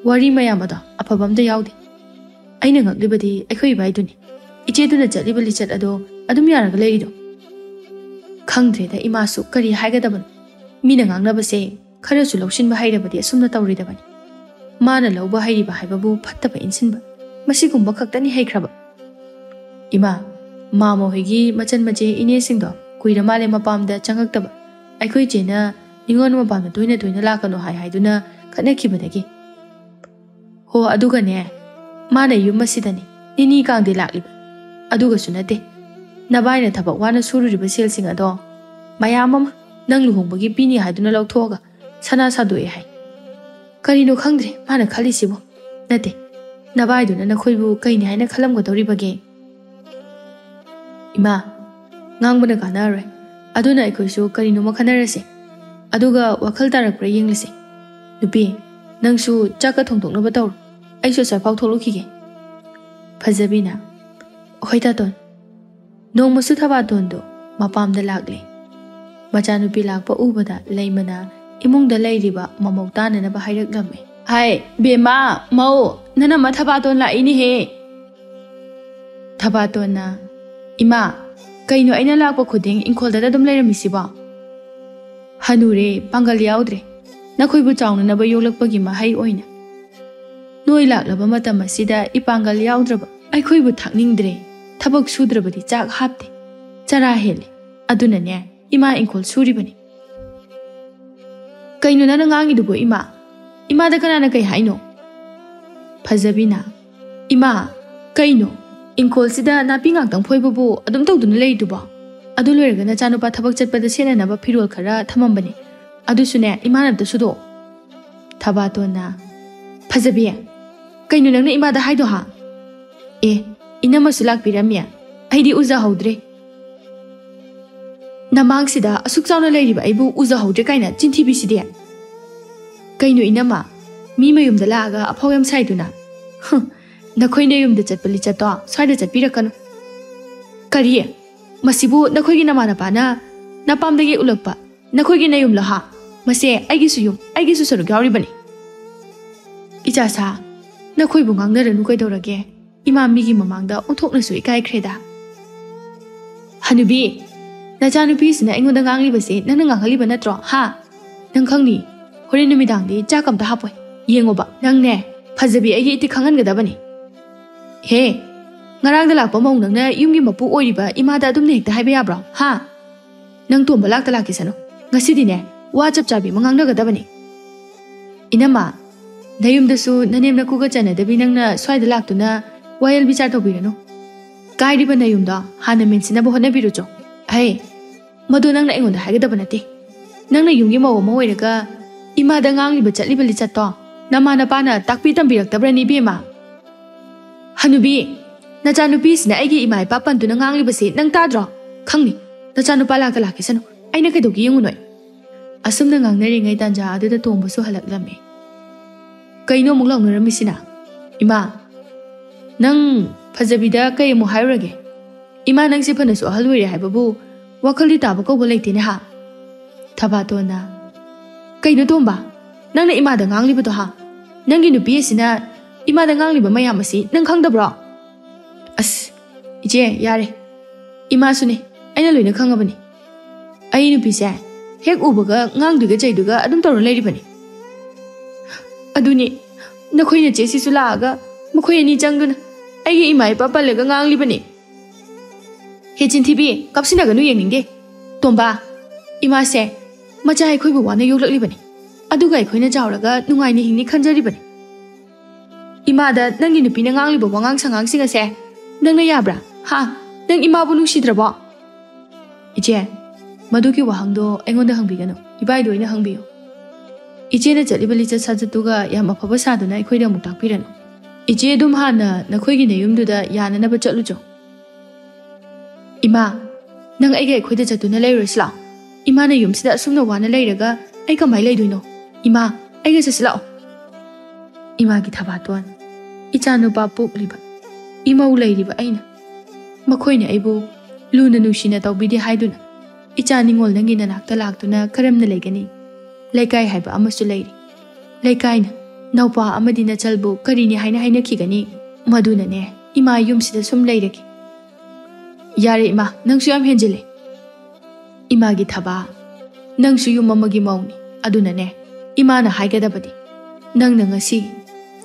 ꯋꯥꯔꯤ ꯃꯌꯥꯝ ꯑꯗꯣ ꯑꯐꯕ ꯑꯝꯇ ꯌꯥꯎꯗꯦ꯫ ꯑꯩꯅ ꯉꯛꯂꯤꯕꯗꯤ ꯑꯩꯈꯣꯏ ꯏꯕꯥꯏꯗꯨꯅꯤ꯫ ꯏꯆꯦꯗꯨꯅ ꯆꯠꯂꯤꯕ ꯂꯤꯆꯠ ꯑꯗꯣ ꯑꯗꯨꯝ ꯌꯥꯔꯒ ꯂꯩꯔꯤꯗꯣ?" ꯈꯪꯗ꯭ꯔꯦꯗ ꯏꯃꯥꯁꯨ ꯀꯔꯤ ꯍꯥꯏꯒꯗꯕꯅꯣ꯫ ꯃꯤꯅ ꯉꯥꯡꯅꯕꯁꯦ ꯈꯔꯁꯨ ꯂꯧꯁꯤꯟꯕ ꯍꯩꯔꯕꯗꯤ ꯑꯁꯨꯝꯅ ꯇꯧꯔꯣꯏꯗꯕꯅꯤ꯫ ꯃꯥꯅ ꯂꯧꯕ ꯍꯩꯔꯤꯕ ꯍꯥꯏꯕꯕꯨ ꯐꯠꯇꯕ ꯏꯟꯁꯤꯟꯕ, ꯃꯁꯤꯒꯨꯝꯕ ꯈꯛꯇꯅꯤ ꯍꯩꯈ꯭ꯔꯕ꯫ ꯏꯃꯥ, ꯃꯥꯃ ꯍꯣꯏꯒꯤ ꯃꯆꯟ ꯃꯆꯦ ꯏꯅꯦꯁꯤꯡꯗꯣ ꯀꯨꯏꯔ ꯃꯥꯜꯂꯦ ꯃꯄꯥꯝꯗ ꯆꯪꯉꯛꯇꯕ꯫ ꯑꯩꯈꯣꯏ ꯆꯦꯅ ꯅꯤꯉꯣꯜ ꯃꯄꯥꯝꯗ ꯇꯣꯏꯅ ꯇꯣꯏꯅ ꯂꯥꯛꯀꯅꯨ ꯍꯥꯏ ꯍꯥꯏꯗꯨꯅ ꯈꯠꯅꯈꯤꯕꯗꯒꯤ꯫ ꯍꯣ, ꯑꯗꯨꯒꯅꯦ, ꯃꯥꯅ ꯌꯨꯝ ꯑꯁꯤꯗꯅꯤ ꯅꯤꯅꯤ ꯀꯥꯡꯗꯤ ꯂꯥꯛꯂꯤꯕ꯫ ꯑꯗꯨꯒꯁꯨ ꯅꯠꯇꯦ, ꯅꯕꯥꯏꯅ ꯊꯕꯛ ꯋꯥꯅ ꯁꯨꯔꯨꯔꯤꯕ ꯁꯦꯜꯁꯤꯡ ꯑꯗꯣ ꯃꯌꯥꯝ ꯑꯃ ꯅꯪ ꯂꯨꯍꯣꯡꯕꯒꯤ ꯄꯤꯅꯤ ꯍꯥꯏꯗꯨꯅ ꯂꯧꯊꯣꯛꯑꯒ ꯁꯅꯥ ꯁꯥꯗꯣꯛꯑꯦ ꯍꯥꯏ꯫ ꯀꯔꯤꯅꯣ ꯈꯪꯗ꯭ꯔꯦ ꯃꯥꯅ ꯈꯜꯂꯤꯁꯤꯕꯨ꯫ ꯅꯠꯇꯦ, ꯅꯕꯥꯏꯗꯨꯅ ꯅꯈꯣꯏꯕꯨ ꯀꯩꯅꯤ ꯍꯥꯏꯅ ꯈꯜꯂꯝꯒꯗꯧꯔꯤꯕꯒꯦ? ꯏꯃꯥ, ꯉꯥꯡꯕꯅ ꯀꯥꯟꯅꯔꯣꯏ꯫ ꯑꯗꯨꯅ ꯑꯩꯈꯣꯏꯁꯨ ꯀꯔꯤꯅꯣꯃ ꯈꯟꯅꯔꯁꯦ꯫ ꯑꯗꯨꯒ ꯋꯥꯈꯜ ꯇꯥꯔꯛꯄ꯭ꯔꯥ ꯌꯦꯡꯂꯁꯦ꯫ ꯅꯨꯄꯤ, ꯅꯪꯁꯨ ꯆꯥꯛꯀ ꯊꯣꯡꯗꯣꯛꯅꯕ ꯇꯧꯔꯣ꯫ ꯑꯩꯁꯨ ꯑꯁ꯭ꯋꯥꯏꯐꯥꯎ ꯊꯣꯛꯂꯛꯈꯤꯒꯦ꯫ ꯐꯖꯕꯤꯅ, ꯍꯣꯏ ꯇꯥꯇꯣꯟ꯫ ꯅꯣꯡꯃꯁꯨ ꯊꯕꯥꯇꯣꯟꯗꯣ ꯃꯄꯥꯝꯗ ꯂꯥꯛꯂꯦ꯫ ꯃꯆꯥꯅꯨꯄꯤ ꯂꯥꯛꯄ ꯎꯕꯗ ꯂꯩꯃꯅ ꯏꯃꯨꯡꯗ ꯂꯩꯔꯤꯕ ꯃꯃꯧ ꯇꯥꯅꯅꯕ ꯍꯥꯏꯔꯛꯂꯝꯃꯦ꯫ ꯍꯥꯏ, ꯕꯦꯝꯃ, ꯃꯧ, ꯅꯅꯝꯃ ꯊꯕꯥꯇꯣꯟ ꯂꯥꯛꯏꯅꯦꯍꯦ꯫ ꯊꯕꯥꯇꯣꯟꯅ, ꯏꯃꯥ, ꯀꯩꯅꯣ ꯑꯩꯅ ꯂꯥꯛꯄ ꯈꯨꯗꯤꯡ ꯏꯪꯈꯣꯜꯗꯇ ꯑꯗꯨꯝ ꯂꯩꯔꯝꯃꯤꯁꯤꯕꯣ? ꯍꯅꯨꯔꯦ, ꯄꯥꯡꯒꯜ ꯌꯥꯎꯗ꯭ꯔꯦ꯫ ꯅꯈꯣꯏꯕꯨ ꯆꯥꯎꯅꯅꯕ ꯌꯣꯛꯂꯛꯄꯒꯤ ꯃꯍꯩ ꯑꯣꯏꯅ꯫ ꯅꯣꯏ ꯂꯥꯛꯂꯕ ꯃꯇꯝ ꯑꯁꯤꯗ ꯏꯄꯥꯡꯒꯜ ꯌꯥꯎꯗ꯭ꯔꯕ ꯑꯩꯈꯣꯏꯕꯨ ꯊꯥꯛꯅꯤꯡꯗ꯭ꯔꯦ꯫ ꯊꯕꯛ ꯁꯨꯗ꯭ꯔꯕꯗꯤ ꯆꯥꯛ ꯍꯥꯞꯇꯦ꯫ ꯆꯔꯥ ꯍꯦꯜꯂꯦ꯫ ꯑꯗꯨꯅꯅꯦ ꯏꯃꯥ ꯏꯪꯈꯣꯜ ꯁꯨꯔꯤꯕꯅꯤ꯫ ꯀꯩꯅꯣ ꯅꯪꯅ ꯉꯥꯡꯉꯤꯗꯨꯕꯣ ꯏꯃꯥ? ꯏꯃꯥꯗ ꯀꯅꯥꯅ ꯀꯩ ꯍꯥꯏꯅꯣ? ꯐꯖꯕꯤꯅ, ꯏꯃꯥ, ꯀꯩꯅꯣ? ꯏꯪꯈꯣꯜꯁꯤꯗ ꯅꯥꯄꯤ ꯉꯥꯛꯇꯪ ꯐꯣꯏꯕꯕꯨ ꯑꯗꯨꯝ ꯇꯧꯗꯨꯅ ꯂꯩꯔꯤꯗꯨꯕꯣ? ꯑꯗꯨ ꯂꯣꯏꯔꯒ ꯅꯆꯥꯅꯨꯄꯥ ꯊꯕꯛ ꯆꯠꯄꯗ ꯁꯦꯠꯅꯅꯕ ꯐꯤꯔꯣꯜ ꯈꯔ ꯊꯝꯃꯝꯕꯅꯦ꯫ ꯑꯗꯨꯁꯨꯅꯦ, ꯏꯃꯥꯅ ꯑꯝꯇ ꯁꯨꯗꯣꯛꯑꯣ꯫ ꯊꯕꯥꯇꯣꯟꯅ, ꯐꯖꯕꯤ, ꯀꯩꯅꯣ ꯅꯪꯅ ꯏꯃꯥꯗ ꯍꯥꯏꯗꯣ ꯍꯥ? ꯑꯦ, ꯏꯅꯝꯃꯁꯨ ꯂꯥꯛꯄꯤꯔꯝꯃꯦ꯫ ꯑꯩꯗꯤ ꯎꯖꯍꯧꯗ꯭ꯔꯦ꯫ ꯅꯃꯥꯡꯁꯤꯗ ꯑꯁꯨꯛ ꯆꯥꯎꯅ ꯂꯩꯔꯤꯕ ꯑꯩꯕꯨ ꯎꯖꯍꯧꯗ꯭ꯔꯦ ꯀꯥꯏꯅ ꯆꯤꯟꯊꯤꯕꯤꯁꯤꯗꯤ꯫ ꯀꯩꯅꯣ ꯏꯅꯝꯃ, ꯃꯤ ꯃꯌꯨꯝꯗ ꯂꯥꯛꯑꯒ ꯑꯐꯥꯎ ꯌꯥꯝ ꯁꯥꯏꯗꯨꯅ? ꯍꯨꯝ, ꯅꯈꯣꯏ ꯅꯌꯨꯝꯗ ꯆꯠꯄ ꯂꯤꯆꯠꯇꯣ ꯁ꯭ꯋꯥꯏꯗ ꯆꯠꯄꯤꯔꯛꯀꯅꯨ꯫ ꯀꯔꯤ? ꯃꯁꯤꯕꯨ ꯅꯈꯣꯏꯒꯤ ꯅꯃꯥꯟꯅꯕꯅ ꯅꯄꯥꯝꯗꯒꯤ ꯎꯠꯂꯛꯄ ꯅꯈꯣꯏꯒꯤ ꯅꯌꯨꯝꯂꯣ ꯍꯥ? ꯃꯁꯦ ꯑꯩꯒꯤꯁꯨ ꯌꯨꯝ, ꯑꯩꯒꯤꯁꯨ ꯁꯔꯨꯛ ꯌꯥꯎꯔꯤꯕꯅꯤ꯫ ꯏꯆꯥꯁꯥ, ꯅꯈꯣꯏꯕꯨ ꯉꯥꯡꯅꯔꯅꯨ ꯀꯩꯗꯧꯔꯒꯦ? ꯏꯃꯥ ꯃꯤꯒꯤ ꯃꯃꯥꯡꯗ ꯑꯣꯟꯊꯣꯛꯅꯁꯨ ꯏꯀꯥꯏꯈ꯭ꯔꯦꯗ꯫ ꯍꯅꯨꯕꯤ, ꯅꯆꯥꯅꯨꯄꯤꯁꯤꯅ ꯑꯩꯉꯣꯟꯗ ꯉꯥꯡꯂꯤꯕꯁꯦ ꯅꯪꯅ ꯉꯥꯡꯍꯜꯂꯤꯕ ꯅꯠꯇ꯭ꯔꯣ? ꯍꯥ? ꯅꯪ ꯈꯪꯅꯤ, ꯍꯣꯔꯦꯟ ꯅꯨꯃꯤꯗꯥꯡꯗꯤ ꯆꯥꯛ ꯑꯝꯇ ꯍꯥꯞꯄꯣꯏ꯫ ꯌꯦꯡꯉꯣꯕ, ꯅꯪꯅꯦ, ꯐꯖꯕꯤ ꯑꯩꯒꯤ ꯏꯇꯤꯛ ꯈꯪꯍꯟꯒꯗꯕꯅꯤ꯫ ꯍꯦ, ꯉꯔꯥꯡꯗ ꯂꯥꯛꯄ ꯃꯧ ꯅꯪꯅ ꯌꯨꯝꯒꯤ ꯃꯄꯨ ꯑꯣꯏꯔꯤꯕ ꯏꯃꯥꯗ ꯑꯗꯨꯝꯅ ꯍꯦꯛꯇ ꯍꯥꯏꯕ ꯌꯥꯕ꯭ꯔꯣ? ꯍꯥ? ꯅꯪ ꯇꯣꯝꯕ ꯂꯥꯛꯇ ꯂꯥꯛꯈꯤꯁꯅꯨ꯫ ꯉꯁꯤꯗꯤꯅꯦ, ꯋꯥ ꯆꯞ ꯆꯥꯕꯤ ꯑꯃ ꯉꯥꯡꯅꯒꯗꯕꯅꯤ꯫ ꯏꯅꯝꯃ, ꯅꯌꯨꯝꯗꯁꯨ ꯅꯅꯦꯝ ꯅꯀꯨꯒ ꯆꯟꯅꯗꯕꯤ ꯅꯪꯅ ꯁ꯭ꯋꯥꯏꯗ ꯂꯥꯛꯇꯨꯅ ꯋꯥꯌꯦꯜ ꯕꯤꯆꯥꯔ ꯇꯧꯕꯤꯔꯅꯨ꯫ ꯀꯥꯏꯔꯤꯕ ꯅꯌꯨꯝꯗꯣ ꯍꯥꯟꯅ ꯃꯦꯟꯁꯤꯟꯅꯕ ꯍꯣꯠꯅꯕꯤꯔꯨꯆꯣ꯫ ꯍꯩ, ꯃꯗꯨ ꯅꯪꯅ ꯑꯩꯉꯣꯟꯗ ꯍꯥꯏꯒꯗꯕ ꯅꯠꯇꯦ꯫ ꯅꯪꯅ ꯌꯨꯝꯒꯤ ꯃꯧ ꯑꯃ ꯑꯣꯏꯔꯒ ꯏꯃꯥꯗ ꯉꯥꯡꯂꯤꯕ ꯆꯠꯂꯤꯕ ꯂꯤꯆꯠꯇꯣ ꯅꯃꯥ ꯅꯄꯥꯅ ꯇꯥꯛꯄꯤ ꯇꯝꯕꯤꯔꯛꯇꯕ꯭ꯔꯅꯤ, ꯏꯕꯦꯝꯃ? ꯍꯅꯨꯕꯤ, ꯅꯆꯥꯅꯨꯄꯤꯁꯤꯅ ꯑꯩꯒꯤ ꯏꯃꯥ ꯏꯄꯥ ꯄꯟꯗꯨꯅ ꯉꯥꯡꯂꯤꯕꯁꯤ ꯅꯪ ꯇꯥꯗ꯭ꯔꯣ? ꯈꯪꯅꯤ, ꯅꯆꯥꯅꯨꯄꯥ ꯂꯥꯛꯇ ꯂꯥꯛꯈꯤꯁꯅꯨ, ꯑꯩꯅ ꯀꯩꯗꯧꯒꯦ ꯌꯦꯡꯉꯨꯅꯣꯏ꯫ ꯑꯁꯨꯝꯅ ꯉꯥꯡꯅꯔꯤꯉꯩ ꯇꯥꯟꯖꯥ ꯑꯗꯨꯗ ꯇꯣꯝꯕꯁꯨ ꯍꯜꯂꯛꯂꯝꯃꯤ꯫ ꯀꯩꯅꯣ ꯑꯃꯨꯛ ꯂꯥꯎꯅꯔꯝꯃꯤꯁꯤꯅ? ꯏꯃꯥ, ꯅꯪ ꯐꯖꯕꯤꯗ ꯀꯩ ꯑꯃꯨꯛ ꯍꯥꯏꯔꯨꯔꯒꯦ? ꯏꯃꯥ, ꯅꯪꯁꯦ ꯐꯅꯁꯨ ꯑꯍꯜ ꯑꯣꯏꯔꯦ ꯍꯥꯏꯕꯕꯨ ꯋꯥꯈꯜꯗꯤ ꯇꯥꯕ ꯀꯧꯕ ꯂꯩꯇꯦꯅꯦ ꯍꯥ? ꯊꯕꯥꯇꯣꯟꯅ, ꯀꯩꯅꯣ ꯇꯣꯝꯕ, ꯅꯪꯅ ꯏꯃꯥꯗ ꯉꯥꯡꯂꯤꯕꯗꯣ ꯍꯥ? ꯅꯪꯒꯤ ꯅꯨꯄꯤ ꯑꯁꯤꯅ ꯏꯃꯥꯗ ꯉꯥꯡꯂꯤꯕ ꯃꯌꯥꯝ ꯑꯁꯤ ꯅꯪ ꯈꯪꯗꯕ꯭ꯔꯣ? ꯑꯁ, ꯏꯆꯦ, ꯌꯥꯔꯦ꯫ ꯏꯃꯥꯁꯨꯅꯦ, ꯑꯩꯅ ꯂꯣꯏꯅ ꯈꯪꯉꯕꯅꯤ꯫ ꯑꯩ ꯅꯨꯄꯤꯁꯦ ꯍꯦꯛ ꯎꯕꯒ ꯉꯥꯡꯗꯨꯏꯒ ꯆꯩꯗꯨꯒ ꯑꯗꯨꯝ ꯇꯧꯔ ꯂꯩꯔꯤꯕꯅꯤ꯫ ꯑꯗꯨꯅꯤ, ꯅꯈꯣꯏ ꯅꯆꯦꯁꯤꯁꯨ ꯂꯥꯛꯑꯒ ꯃꯈꯣꯏ ꯑꯅꯤ ꯆꯪꯗꯨꯅ ꯑꯩꯒꯤ ꯏꯃꯥ ꯏꯄꯥ ꯄꯜꯂꯒ ꯉꯥꯡꯂꯤꯕꯅꯤ꯫ ꯍꯦ ꯆꯤꯟꯊꯤꯕꯤ, ꯀꯞꯁꯤꯟꯅꯒꯅꯨ, ꯌꯦꯡꯅꯤꯡꯗꯦ꯫ ꯇꯣꯝꯕ, ꯏꯃꯥꯁꯦ ꯃꯆꯥ ꯑꯩꯈꯣꯏꯕꯨ ꯋꯥꯅ ꯌꯣꯛꯂꯛꯂꯤꯕꯅꯤ, ꯑꯗꯨꯒ ꯑꯩꯈꯣꯏꯅ ꯆꯥꯎꯔꯒ ꯅꯨꯡꯉꯥꯏꯅ ꯍꯤꯡꯅꯤ ꯈꯟꯖꯔꯤꯕꯅꯤ꯫ ꯏꯃꯥꯗ ꯅꯪꯒꯤ ꯅꯨꯄꯤꯅ ꯉꯥꯡꯂꯤꯕ ꯋꯥꯉꯥꯡ ꯁꯉꯥꯡꯁꯤꯡ ꯑꯁꯦ ꯅꯪꯅ ꯌꯥꯕ꯭ꯔꯥ? ꯍꯥ? ꯅꯪ ꯏꯃꯥꯕꯨ ꯅꯨꯡꯁꯤꯗ꯭ꯔꯕꯣ? ꯏꯆꯦ, ꯃꯗꯨꯒꯤ ꯋꯥꯍꯪꯗꯣ ꯑꯩꯉꯣꯟꯗ ꯍꯪꯕꯤꯒꯅꯨ, ꯏꯕꯥꯏꯗ ꯑꯣꯏꯅ ꯍꯪꯕꯤꯌꯨ꯫ ꯏꯆꯦꯅ ꯆꯠꯂꯤꯕ ꯂꯤꯆꯠ ꯁꯥꯖꯠꯇꯨꯒ ꯌꯥꯝ ꯑꯐꯕ ꯁꯥꯗꯨꯅ ꯑꯩꯈꯣꯏꯗ ꯑꯃꯨꯛ ꯇꯥꯛꯄꯤꯔꯅꯨ꯫ ꯏꯆꯦ ꯑꯗꯨꯝ ꯍꯥꯟꯅ ꯅꯈꯣꯏꯒꯤ ꯅꯌꯨꯝꯗꯨꯗ ꯌꯥꯅꯅꯕ ꯆꯠꯂꯨꯆꯣ꯫ ꯏꯃꯥ, ꯅꯪ ꯑꯩꯒ ꯑꯩꯈꯣꯏꯗ ꯆꯠꯇꯨꯅ ꯂꯩꯔꯨꯔꯁꯤ ꯂꯥꯛꯑꯣ꯫ ꯏꯃꯥꯅ ꯌꯨꯝꯁꯤꯗ ꯑꯁꯨꯝꯅ ꯋꯥꯅ ꯂꯩꯔꯒ ꯑꯩ ꯀꯃꯥꯏ ꯂꯩꯗꯣꯏꯅꯣ? ꯏꯃꯥ, ꯑꯩꯒ ꯆꯠꯁꯤ ꯂꯥꯛꯑꯣ꯫ ꯏꯃꯥꯒꯤ ꯊꯕꯥꯇꯣꯟ, ꯏꯆꯥꯅꯨꯄꯥ ꯄꯣꯛꯂꯤꯕ, ꯏꯃꯧ ꯂꯩꯔꯤꯕ ꯑꯩꯅ, ꯃꯈꯣꯏꯅ ꯑꯩꯕꯨ ꯂꯨꯅ ꯅꯨꯡꯁꯤꯅ ꯇꯧꯕꯤꯗꯦ ꯍꯥꯏꯗꯨꯅ ꯏꯆꯥ ꯅꯤꯉꯣꯜ ꯅꯪꯒꯤ ꯅꯅꯥꯛꯇ ꯂꯥꯛꯇꯨꯅ ꯀꯔꯝꯅ ꯂꯩꯒꯅꯤ? ꯂꯩꯀꯥꯏ ꯍꯥꯏꯕ ꯑꯃꯁꯨ ꯂꯩꯔꯤ꯫ ꯂꯩꯀꯥꯏꯅ ꯅꯧꯄꯥ ꯑꯃꯗꯤ ꯅꯆꯜꯕꯨ ꯀꯔꯤꯅꯤ ꯍꯥꯏꯅ ꯍꯥꯏꯅꯈꯤꯒꯅꯤ? ꯃꯗꯨꯅꯅꯦ ꯏꯃꯥ ꯌꯨꯝꯁꯤꯗ ꯁꯨꯝ ꯂꯩꯔꯒꯦ꯫ ꯌꯥꯔꯦ ꯏꯃꯥ, ꯅꯪꯁꯨ ꯌꯥꯝ ꯍꯦꯟꯖꯤꯜꯂꯦ꯫ ꯏꯃꯥꯒꯤ ꯊꯕꯥ, ꯅꯪꯁꯨ ꯌꯨꯝ ꯑꯃꯒꯤ ꯃꯧꯅꯤ꯫ ꯑꯗꯨꯅꯅꯦ, ꯏꯃꯥꯅ ꯍꯥꯏꯒꯗꯕꯗꯤ, ꯅꯪꯅ ꯉꯁꯤ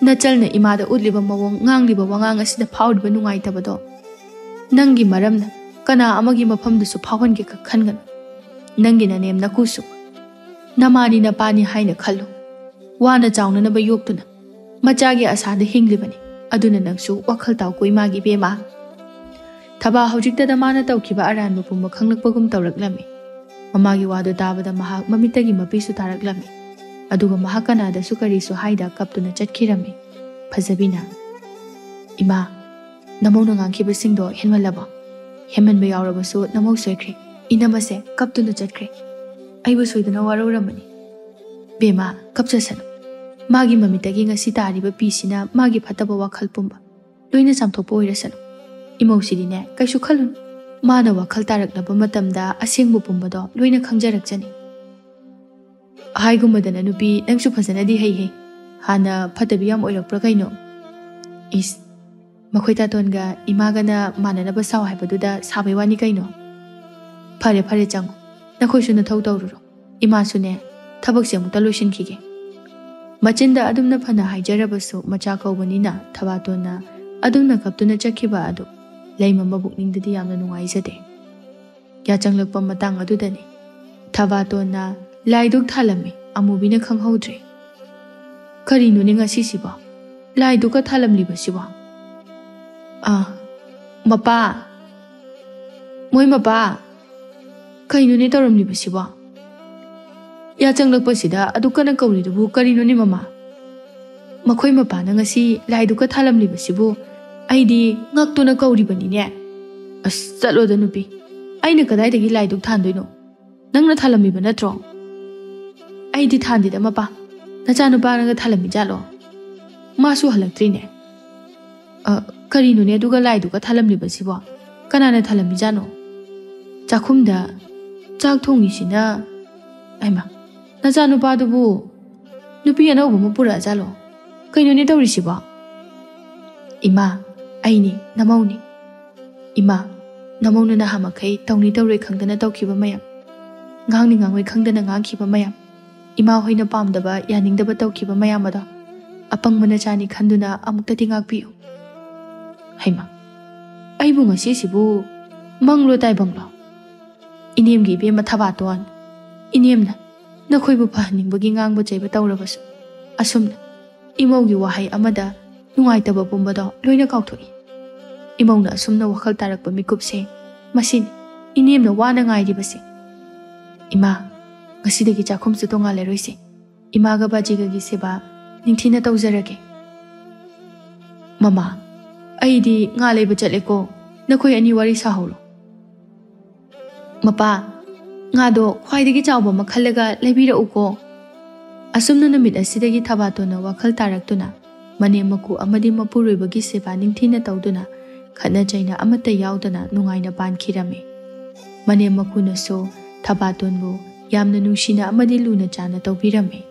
ꯅꯆꯜꯅ ꯏꯃꯥꯗ ꯎꯠꯂꯤꯕ ꯃꯑꯣꯡ, ꯉꯥꯡꯂꯤꯕ ꯋꯥꯉꯥꯡ ꯑꯁꯤꯗ ꯐꯥꯎꯔꯤꯕ ꯅꯨꯡꯉꯥꯏꯇꯕꯗꯣ ꯅꯪꯒꯤ ꯃꯔꯝꯅ ꯀꯅꯥ ꯑꯃꯒꯤ ꯃꯐꯝꯗꯁꯨ ꯐꯥꯎꯍꯟꯒꯦ ꯈꯟꯒꯅꯨ꯫ ꯅꯪꯒꯤ ꯅꯅꯦꯝ ꯅꯀꯨꯁꯨ ꯅꯃꯥꯅꯤ ꯅꯄꯥꯅꯤ ꯍꯥꯏꯅ ꯈꯜꯂꯨ꯫ ꯋꯥꯅ ꯆꯥꯎꯅꯅꯕ ꯌꯣꯛꯇꯨꯅ ꯃꯆꯥꯒꯤ ꯑꯁꯥꯗ ꯍꯤꯡꯂꯤꯕꯅꯤ꯫ ꯑꯗꯨꯅ ꯅꯪꯁꯨ ꯋꯥꯈꯜ ꯇꯥꯎꯀꯣ ꯏꯃꯥꯒꯤ ꯏꯕꯦꯝꯃ꯫ ꯊꯕꯥ ꯍꯧꯖꯤꯛꯇꯗ ꯃꯥꯅ ꯇꯧꯈꯤꯕ ꯑꯔꯥꯟꯕ ꯄꯨꯝꯕ ꯈꯪꯂꯛꯄꯒꯨꯝ ꯇꯧꯔꯛꯂꯝꯃꯤ꯫ ꯃꯃꯥꯒꯤ ꯋꯥꯗꯨ ꯇꯥꯕꯗ ꯃꯍꯥꯛ ꯃꯃꯤꯠꯇꯒꯤ ꯃꯄꯤꯁꯨ ꯇꯥꯔꯛꯂꯝꯃꯤ꯫ ꯑꯗꯨꯒ ꯃꯍꯥꯛ ꯀꯅꯥꯗꯁꯨ ꯀꯔꯤꯁꯨ ꯍꯥꯏꯗ ꯀꯞꯇꯨꯅ ꯆꯠꯈꯤꯔꯝꯃꯤ꯫ ꯐꯖꯕꯤꯅ, "ꯏꯃꯥ, ꯅꯃꯧꯅ ꯉꯥꯡꯈꯤꯕꯁꯤꯡꯗꯣ ꯍꯦꯟꯃꯜꯂꯕꯣ? ꯍꯦꯟꯃꯟꯕ ꯌꯥꯎꯔꯕꯁꯨ ꯅꯃꯧ ꯁꯣꯏꯈ꯭ꯔꯦ꯫ ꯏꯅꯝꯃꯁꯦ ꯀꯞꯇꯨꯅ ꯆꯠꯈ꯭ꯔꯦ꯫ ꯑꯩꯕꯨ ꯁꯣꯏꯗꯅ ꯋꯥꯔꯧꯔꯝꯃꯅꯤ꯫ ꯕꯦꯝꯃ, ꯀꯞꯆꯁꯅꯨ꯫ ꯃꯥꯒꯤ ꯃꯃꯤꯠꯇꯒꯤ ꯉꯁꯤ ꯇꯥꯔꯤꯕ ꯄꯤꯁꯤꯅ ꯃꯥꯒꯤ ꯐꯠꯇꯕ ꯋꯥꯈꯜ ꯄꯨꯝꯕ ꯂꯣꯏꯅ ꯆꯥꯝꯊꯣꯛꯄ ꯑꯣꯏꯔꯁꯅꯨ꯫ ꯏꯃꯧꯁꯤꯗꯤꯅꯦ, ꯀꯩꯁꯨ ꯈꯜꯂꯨꯅꯨ꯫ ꯃꯥꯅ ꯋꯥꯈꯜ ꯇꯥꯔꯛꯂꯕ ꯃꯇꯝꯗ ꯑꯁꯦꯡꯕ ꯄꯨꯝꯕꯗꯣ ꯂꯣꯏꯅ ꯈꯪꯖꯔꯛꯆꯅꯤ꯫ ꯍꯥꯏꯒꯨꯝꯕꯗꯅ ꯅꯨꯄꯤ, ꯅꯪꯁꯨ ꯐꯖꯅꯗꯤ ꯍꯩꯍꯦ꯫ ꯍꯥꯟꯅ ꯐꯠꯇꯕꯤ ꯌꯥꯝ ꯑꯣꯏꯔꯛꯄ꯭ꯔꯥ ꯀꯩꯅꯣ?" "ꯏꯁ, ꯃꯈꯣꯏ ꯇꯥꯇꯣꯟꯒ ꯏꯃꯥꯒꯅ ꯃꯥꯟꯅꯅꯕ ꯁꯥꯎ ꯍꯥꯏꯕꯗꯨꯗ ꯁꯥꯕꯩ ꯋꯥꯅꯤ ꯀꯩꯅꯣ꯫ ꯐꯔꯦ, ꯐꯔꯦ, ꯆꯪꯉꯣ꯫ ꯅꯈꯣꯏꯁꯨ ꯅꯊꯧ ꯇꯧꯔꯨꯔꯣ꯫ ꯏꯃꯥꯁꯨꯅꯦ, ꯊꯕꯛꯁꯦ ꯑꯃꯨꯛꯇ ꯂꯣꯏꯁꯤꯟꯈꯤꯒꯦ꯫" ꯃꯆꯤꯟꯗ ꯑꯗꯨꯝꯅ ꯐꯅ ꯍꯥꯏꯖꯔꯕꯁꯨ, ꯃꯆꯥ ꯀꯧꯕꯅꯤꯅ ꯊꯕꯥꯇꯣꯟꯅ ꯑꯗꯨꯝꯅ ꯀꯞꯇꯨꯅ ꯆꯠꯈꯤꯕ ꯑꯗꯨ ꯂꯩꯃ ꯃꯕꯨꯛꯅꯤꯡꯗꯗꯤ ꯌꯥꯝꯅ ꯅꯨꯡꯉꯥꯏꯖꯗꯦ꯫ ꯌꯥꯆꯪꯂꯛꯄ ꯃꯇꯥꯡ ꯑꯗꯨꯗꯅꯤ꯫ ꯊꯕꯥꯇꯣꯟꯅ ꯂꯥꯏꯗꯨꯛ ꯊꯥꯂꯝꯃꯤ꯫ ꯑꯃꯨꯕꯤꯅ ꯈꯪꯍꯧꯗ꯭ꯔꯦ꯫ "ꯀꯔꯤꯅꯣꯅꯦ ꯉꯁꯤꯁꯤꯕꯣ? ꯂꯥꯏꯗꯨꯛꯀ ꯊꯥꯂꯝꯂꯤꯕꯁꯤꯕꯣ?" "ꯑꯥ, ꯃꯄꯥ! ꯃꯣꯏ ꯃꯄꯥ! ꯀꯩꯅꯣꯅꯦ ꯇꯧꯔꯝꯂꯤꯕꯁꯤꯕꯣ? ꯌꯥꯆꯪꯂꯛꯄꯁꯤꯗ ꯑꯗꯨꯛ ꯀꯟꯅ ꯀꯧꯔꯤꯗꯨꯕꯨ ꯀꯔꯤꯅꯣꯅꯦ ꯃꯃꯥ? ꯃꯈꯣꯏ ꯃꯄꯥꯅ ꯉꯁꯤ ꯂꯥꯏꯗꯨꯛꯀ ꯊꯥꯂꯝꯂꯤꯕꯁꯤꯕꯨ ꯑꯩꯗꯤ ꯉꯛꯇꯨꯅ ꯀꯧꯔꯤꯕꯅꯤꯅꯦ꯫" "ꯑꯁ, ꯆꯠꯂꯣꯗ ꯅꯨꯄꯤ, ꯑꯩꯅ ꯀꯗꯥꯏꯗꯒꯤ ꯂꯥꯏꯗꯨꯛ ꯊꯥꯟꯗꯣꯏꯅꯣ? ꯅꯪꯅ ꯊꯥꯂꯝꯃꯤꯕ ꯅꯠꯇ꯭ꯔꯣ?" "ꯑꯩꯗꯤ ꯊꯥꯟꯗꯦꯗ ꯃꯄꯥ, ꯅꯆꯥꯅꯨꯄꯥꯅꯒ ꯊꯥꯂꯝꯃꯤꯖꯥꯠꯂꯣ? ꯃꯥꯁꯨ ꯍꯜꯂꯛꯇ꯭ꯔꯤꯅꯦ꯫" "ꯑ, ꯀꯔꯤꯅꯣꯅꯦ ꯑꯗꯨꯒ ꯂꯥꯏꯗꯨꯒ ꯊꯥꯂꯝꯂꯤꯕꯁꯤꯕꯣ? ꯀꯅꯥꯅ ꯊꯥꯂꯝꯃꯤꯖꯥꯠꯅꯣ? ꯆꯥꯛꯈꯨꯝꯗ ꯆꯥꯛ ꯊꯣꯡꯉꯤꯁꯤꯅ? ꯑꯩꯃ, ꯅꯆꯥꯅꯨꯄꯥꯗꯨꯕꯨ ꯅꯨꯄꯤ ꯑꯅꯧꯕ ꯑꯃ ꯄꯨꯔꯛꯑꯖꯥꯠꯂꯣ? ꯀꯩꯅꯣꯅꯦ ꯇꯧꯔꯤꯁꯤꯕꯣ?" "ꯏꯃꯥ, ꯑꯩꯅꯤ, ꯅꯃꯧꯅꯤ꯫ ꯏꯃꯥ, ꯅꯃꯧꯅ ꯅꯍꯥꯃꯈꯩ ꯇꯧꯅꯤ ꯇꯧꯔꯣꯏ ꯈꯪꯗꯅ ꯇꯧꯈꯤꯕ ꯃꯌꯥꯝ ꯉꯥꯡꯅꯤ ꯉꯥꯡꯉꯣꯏ ꯈꯪꯗꯅ ꯉꯥꯡꯈꯤꯕ ꯃꯌꯥꯝ, ꯏꯃꯥ ꯍꯣꯏꯅ ꯄꯥꯝꯗꯕ, ꯌꯥꯅꯤꯡꯗꯕ ꯇꯧꯈꯤꯕ ꯃꯌꯥꯝ ꯑꯗꯣ ꯑꯄꯪꯕ ꯅꯆꯥꯅꯤ ꯈꯟꯗꯨꯅ ꯑꯃꯨꯛꯇꯗꯤ ꯉꯥꯛꯄꯤꯌꯨ꯫ ꯍꯩꯃꯥ, ꯑꯩꯕꯨ ꯉꯁꯤꯁꯤꯕꯨ ꯃꯪꯂꯣ ꯇꯥꯏꯕꯪꯂꯣ? ꯏꯅꯦꯝꯒꯤ ꯏꯕꯦꯝꯃ ꯊꯕꯥꯇꯣꯟ, ꯏꯅꯦꯝꯅ ꯅꯈꯣꯏꯕꯨ ꯐꯍꯟꯅꯤꯡꯕꯒꯤ ꯉꯥꯡꯕ ꯆꯩꯕ ꯇꯧꯔꯕꯁꯨ, ꯑꯁꯨꯝꯅ ꯏꯃꯧꯒꯤ ꯋꯥꯍꯩ ꯑꯃꯗ ꯅꯨꯡꯉꯥꯏꯇꯕ ꯄꯨꯝꯕꯗꯣ ꯂꯣꯏꯅ ꯀꯥꯎꯊꯣꯛꯏ꯫ ꯏꯃꯧꯅ ꯑꯁꯨꯝꯅ ꯋꯥꯈꯜ ꯇꯥꯔꯛꯄ ꯃꯤꯀꯨꯞꯁꯦ, ꯃꯁꯤꯅꯤ ꯏꯅꯦꯝꯅ ꯋꯥꯅ ꯉꯥꯏꯔꯤꯕꯁꯦ꯫ ꯏꯃꯥ, ꯉꯁꯤꯗꯒꯤ ꯆꯥꯛꯈꯨꯝꯁꯨ ꯇꯣꯉꯥꯜꯂꯔꯣꯏꯁꯦ꯫ ꯏꯃꯥꯒ ꯕꯥꯖꯤꯒꯒꯤ ꯁꯦꯕꯥ ꯅꯤꯡꯊꯤꯅ ꯇꯧꯖꯔꯒꯦ꯫ ꯃꯃꯥ, ꯑꯩꯗꯤ ꯉꯥ ꯂꯩꯕ ꯆꯠꯂꯦꯀꯣ, ꯅꯈꯣꯏ ꯑꯅꯤ ꯋꯥꯔꯤ ꯁꯥꯍꯧꯔꯣ꯫ ꯃꯄꯥ, ꯉꯥꯗꯣ ꯈ꯭ꯋꯥꯏꯗꯒꯤ ꯆꯥꯎꯕ ꯑꯃ ꯈꯜꯂꯒ ꯂꯩꯕꯤꯔꯛꯎꯀꯣ꯫ ꯑꯁꯨꯝꯅ ꯅꯨꯃꯤꯠ ꯑꯁꯤꯗꯒꯤ ꯊꯕꯥꯇꯣꯟꯅ ꯋꯥꯈꯜ ꯇꯥꯔꯛꯇꯨꯅ, ꯃꯅꯦꯝ ꯃꯀꯨ ꯑꯃꯗꯤ ꯃꯄꯨꯔꯣꯏꯕꯒꯤ ꯁꯦꯕꯥ ꯅꯤꯡꯊꯤꯅ ꯇꯧꯗꯨꯅ, ꯈꯠꯅ ꯆꯩꯅ ꯑꯃꯠꯇ ꯌꯥꯎꯗꯅ ꯅꯨꯡꯉꯥꯏꯅ ꯄꯥꯟꯈꯤꯔꯝꯃꯤ꯫ ꯃꯅꯦꯝ ꯃꯀꯨꯅꯁꯨ ꯊꯕꯥꯇꯣꯟꯕꯨ ꯌꯥꯝꯅ ꯅꯨꯡꯁꯤꯅ ꯑꯃꯗꯤ ꯂꯨꯅ ꯆꯥꯟꯅ ꯇꯧꯕꯤꯔꯝꯃꯤ꯫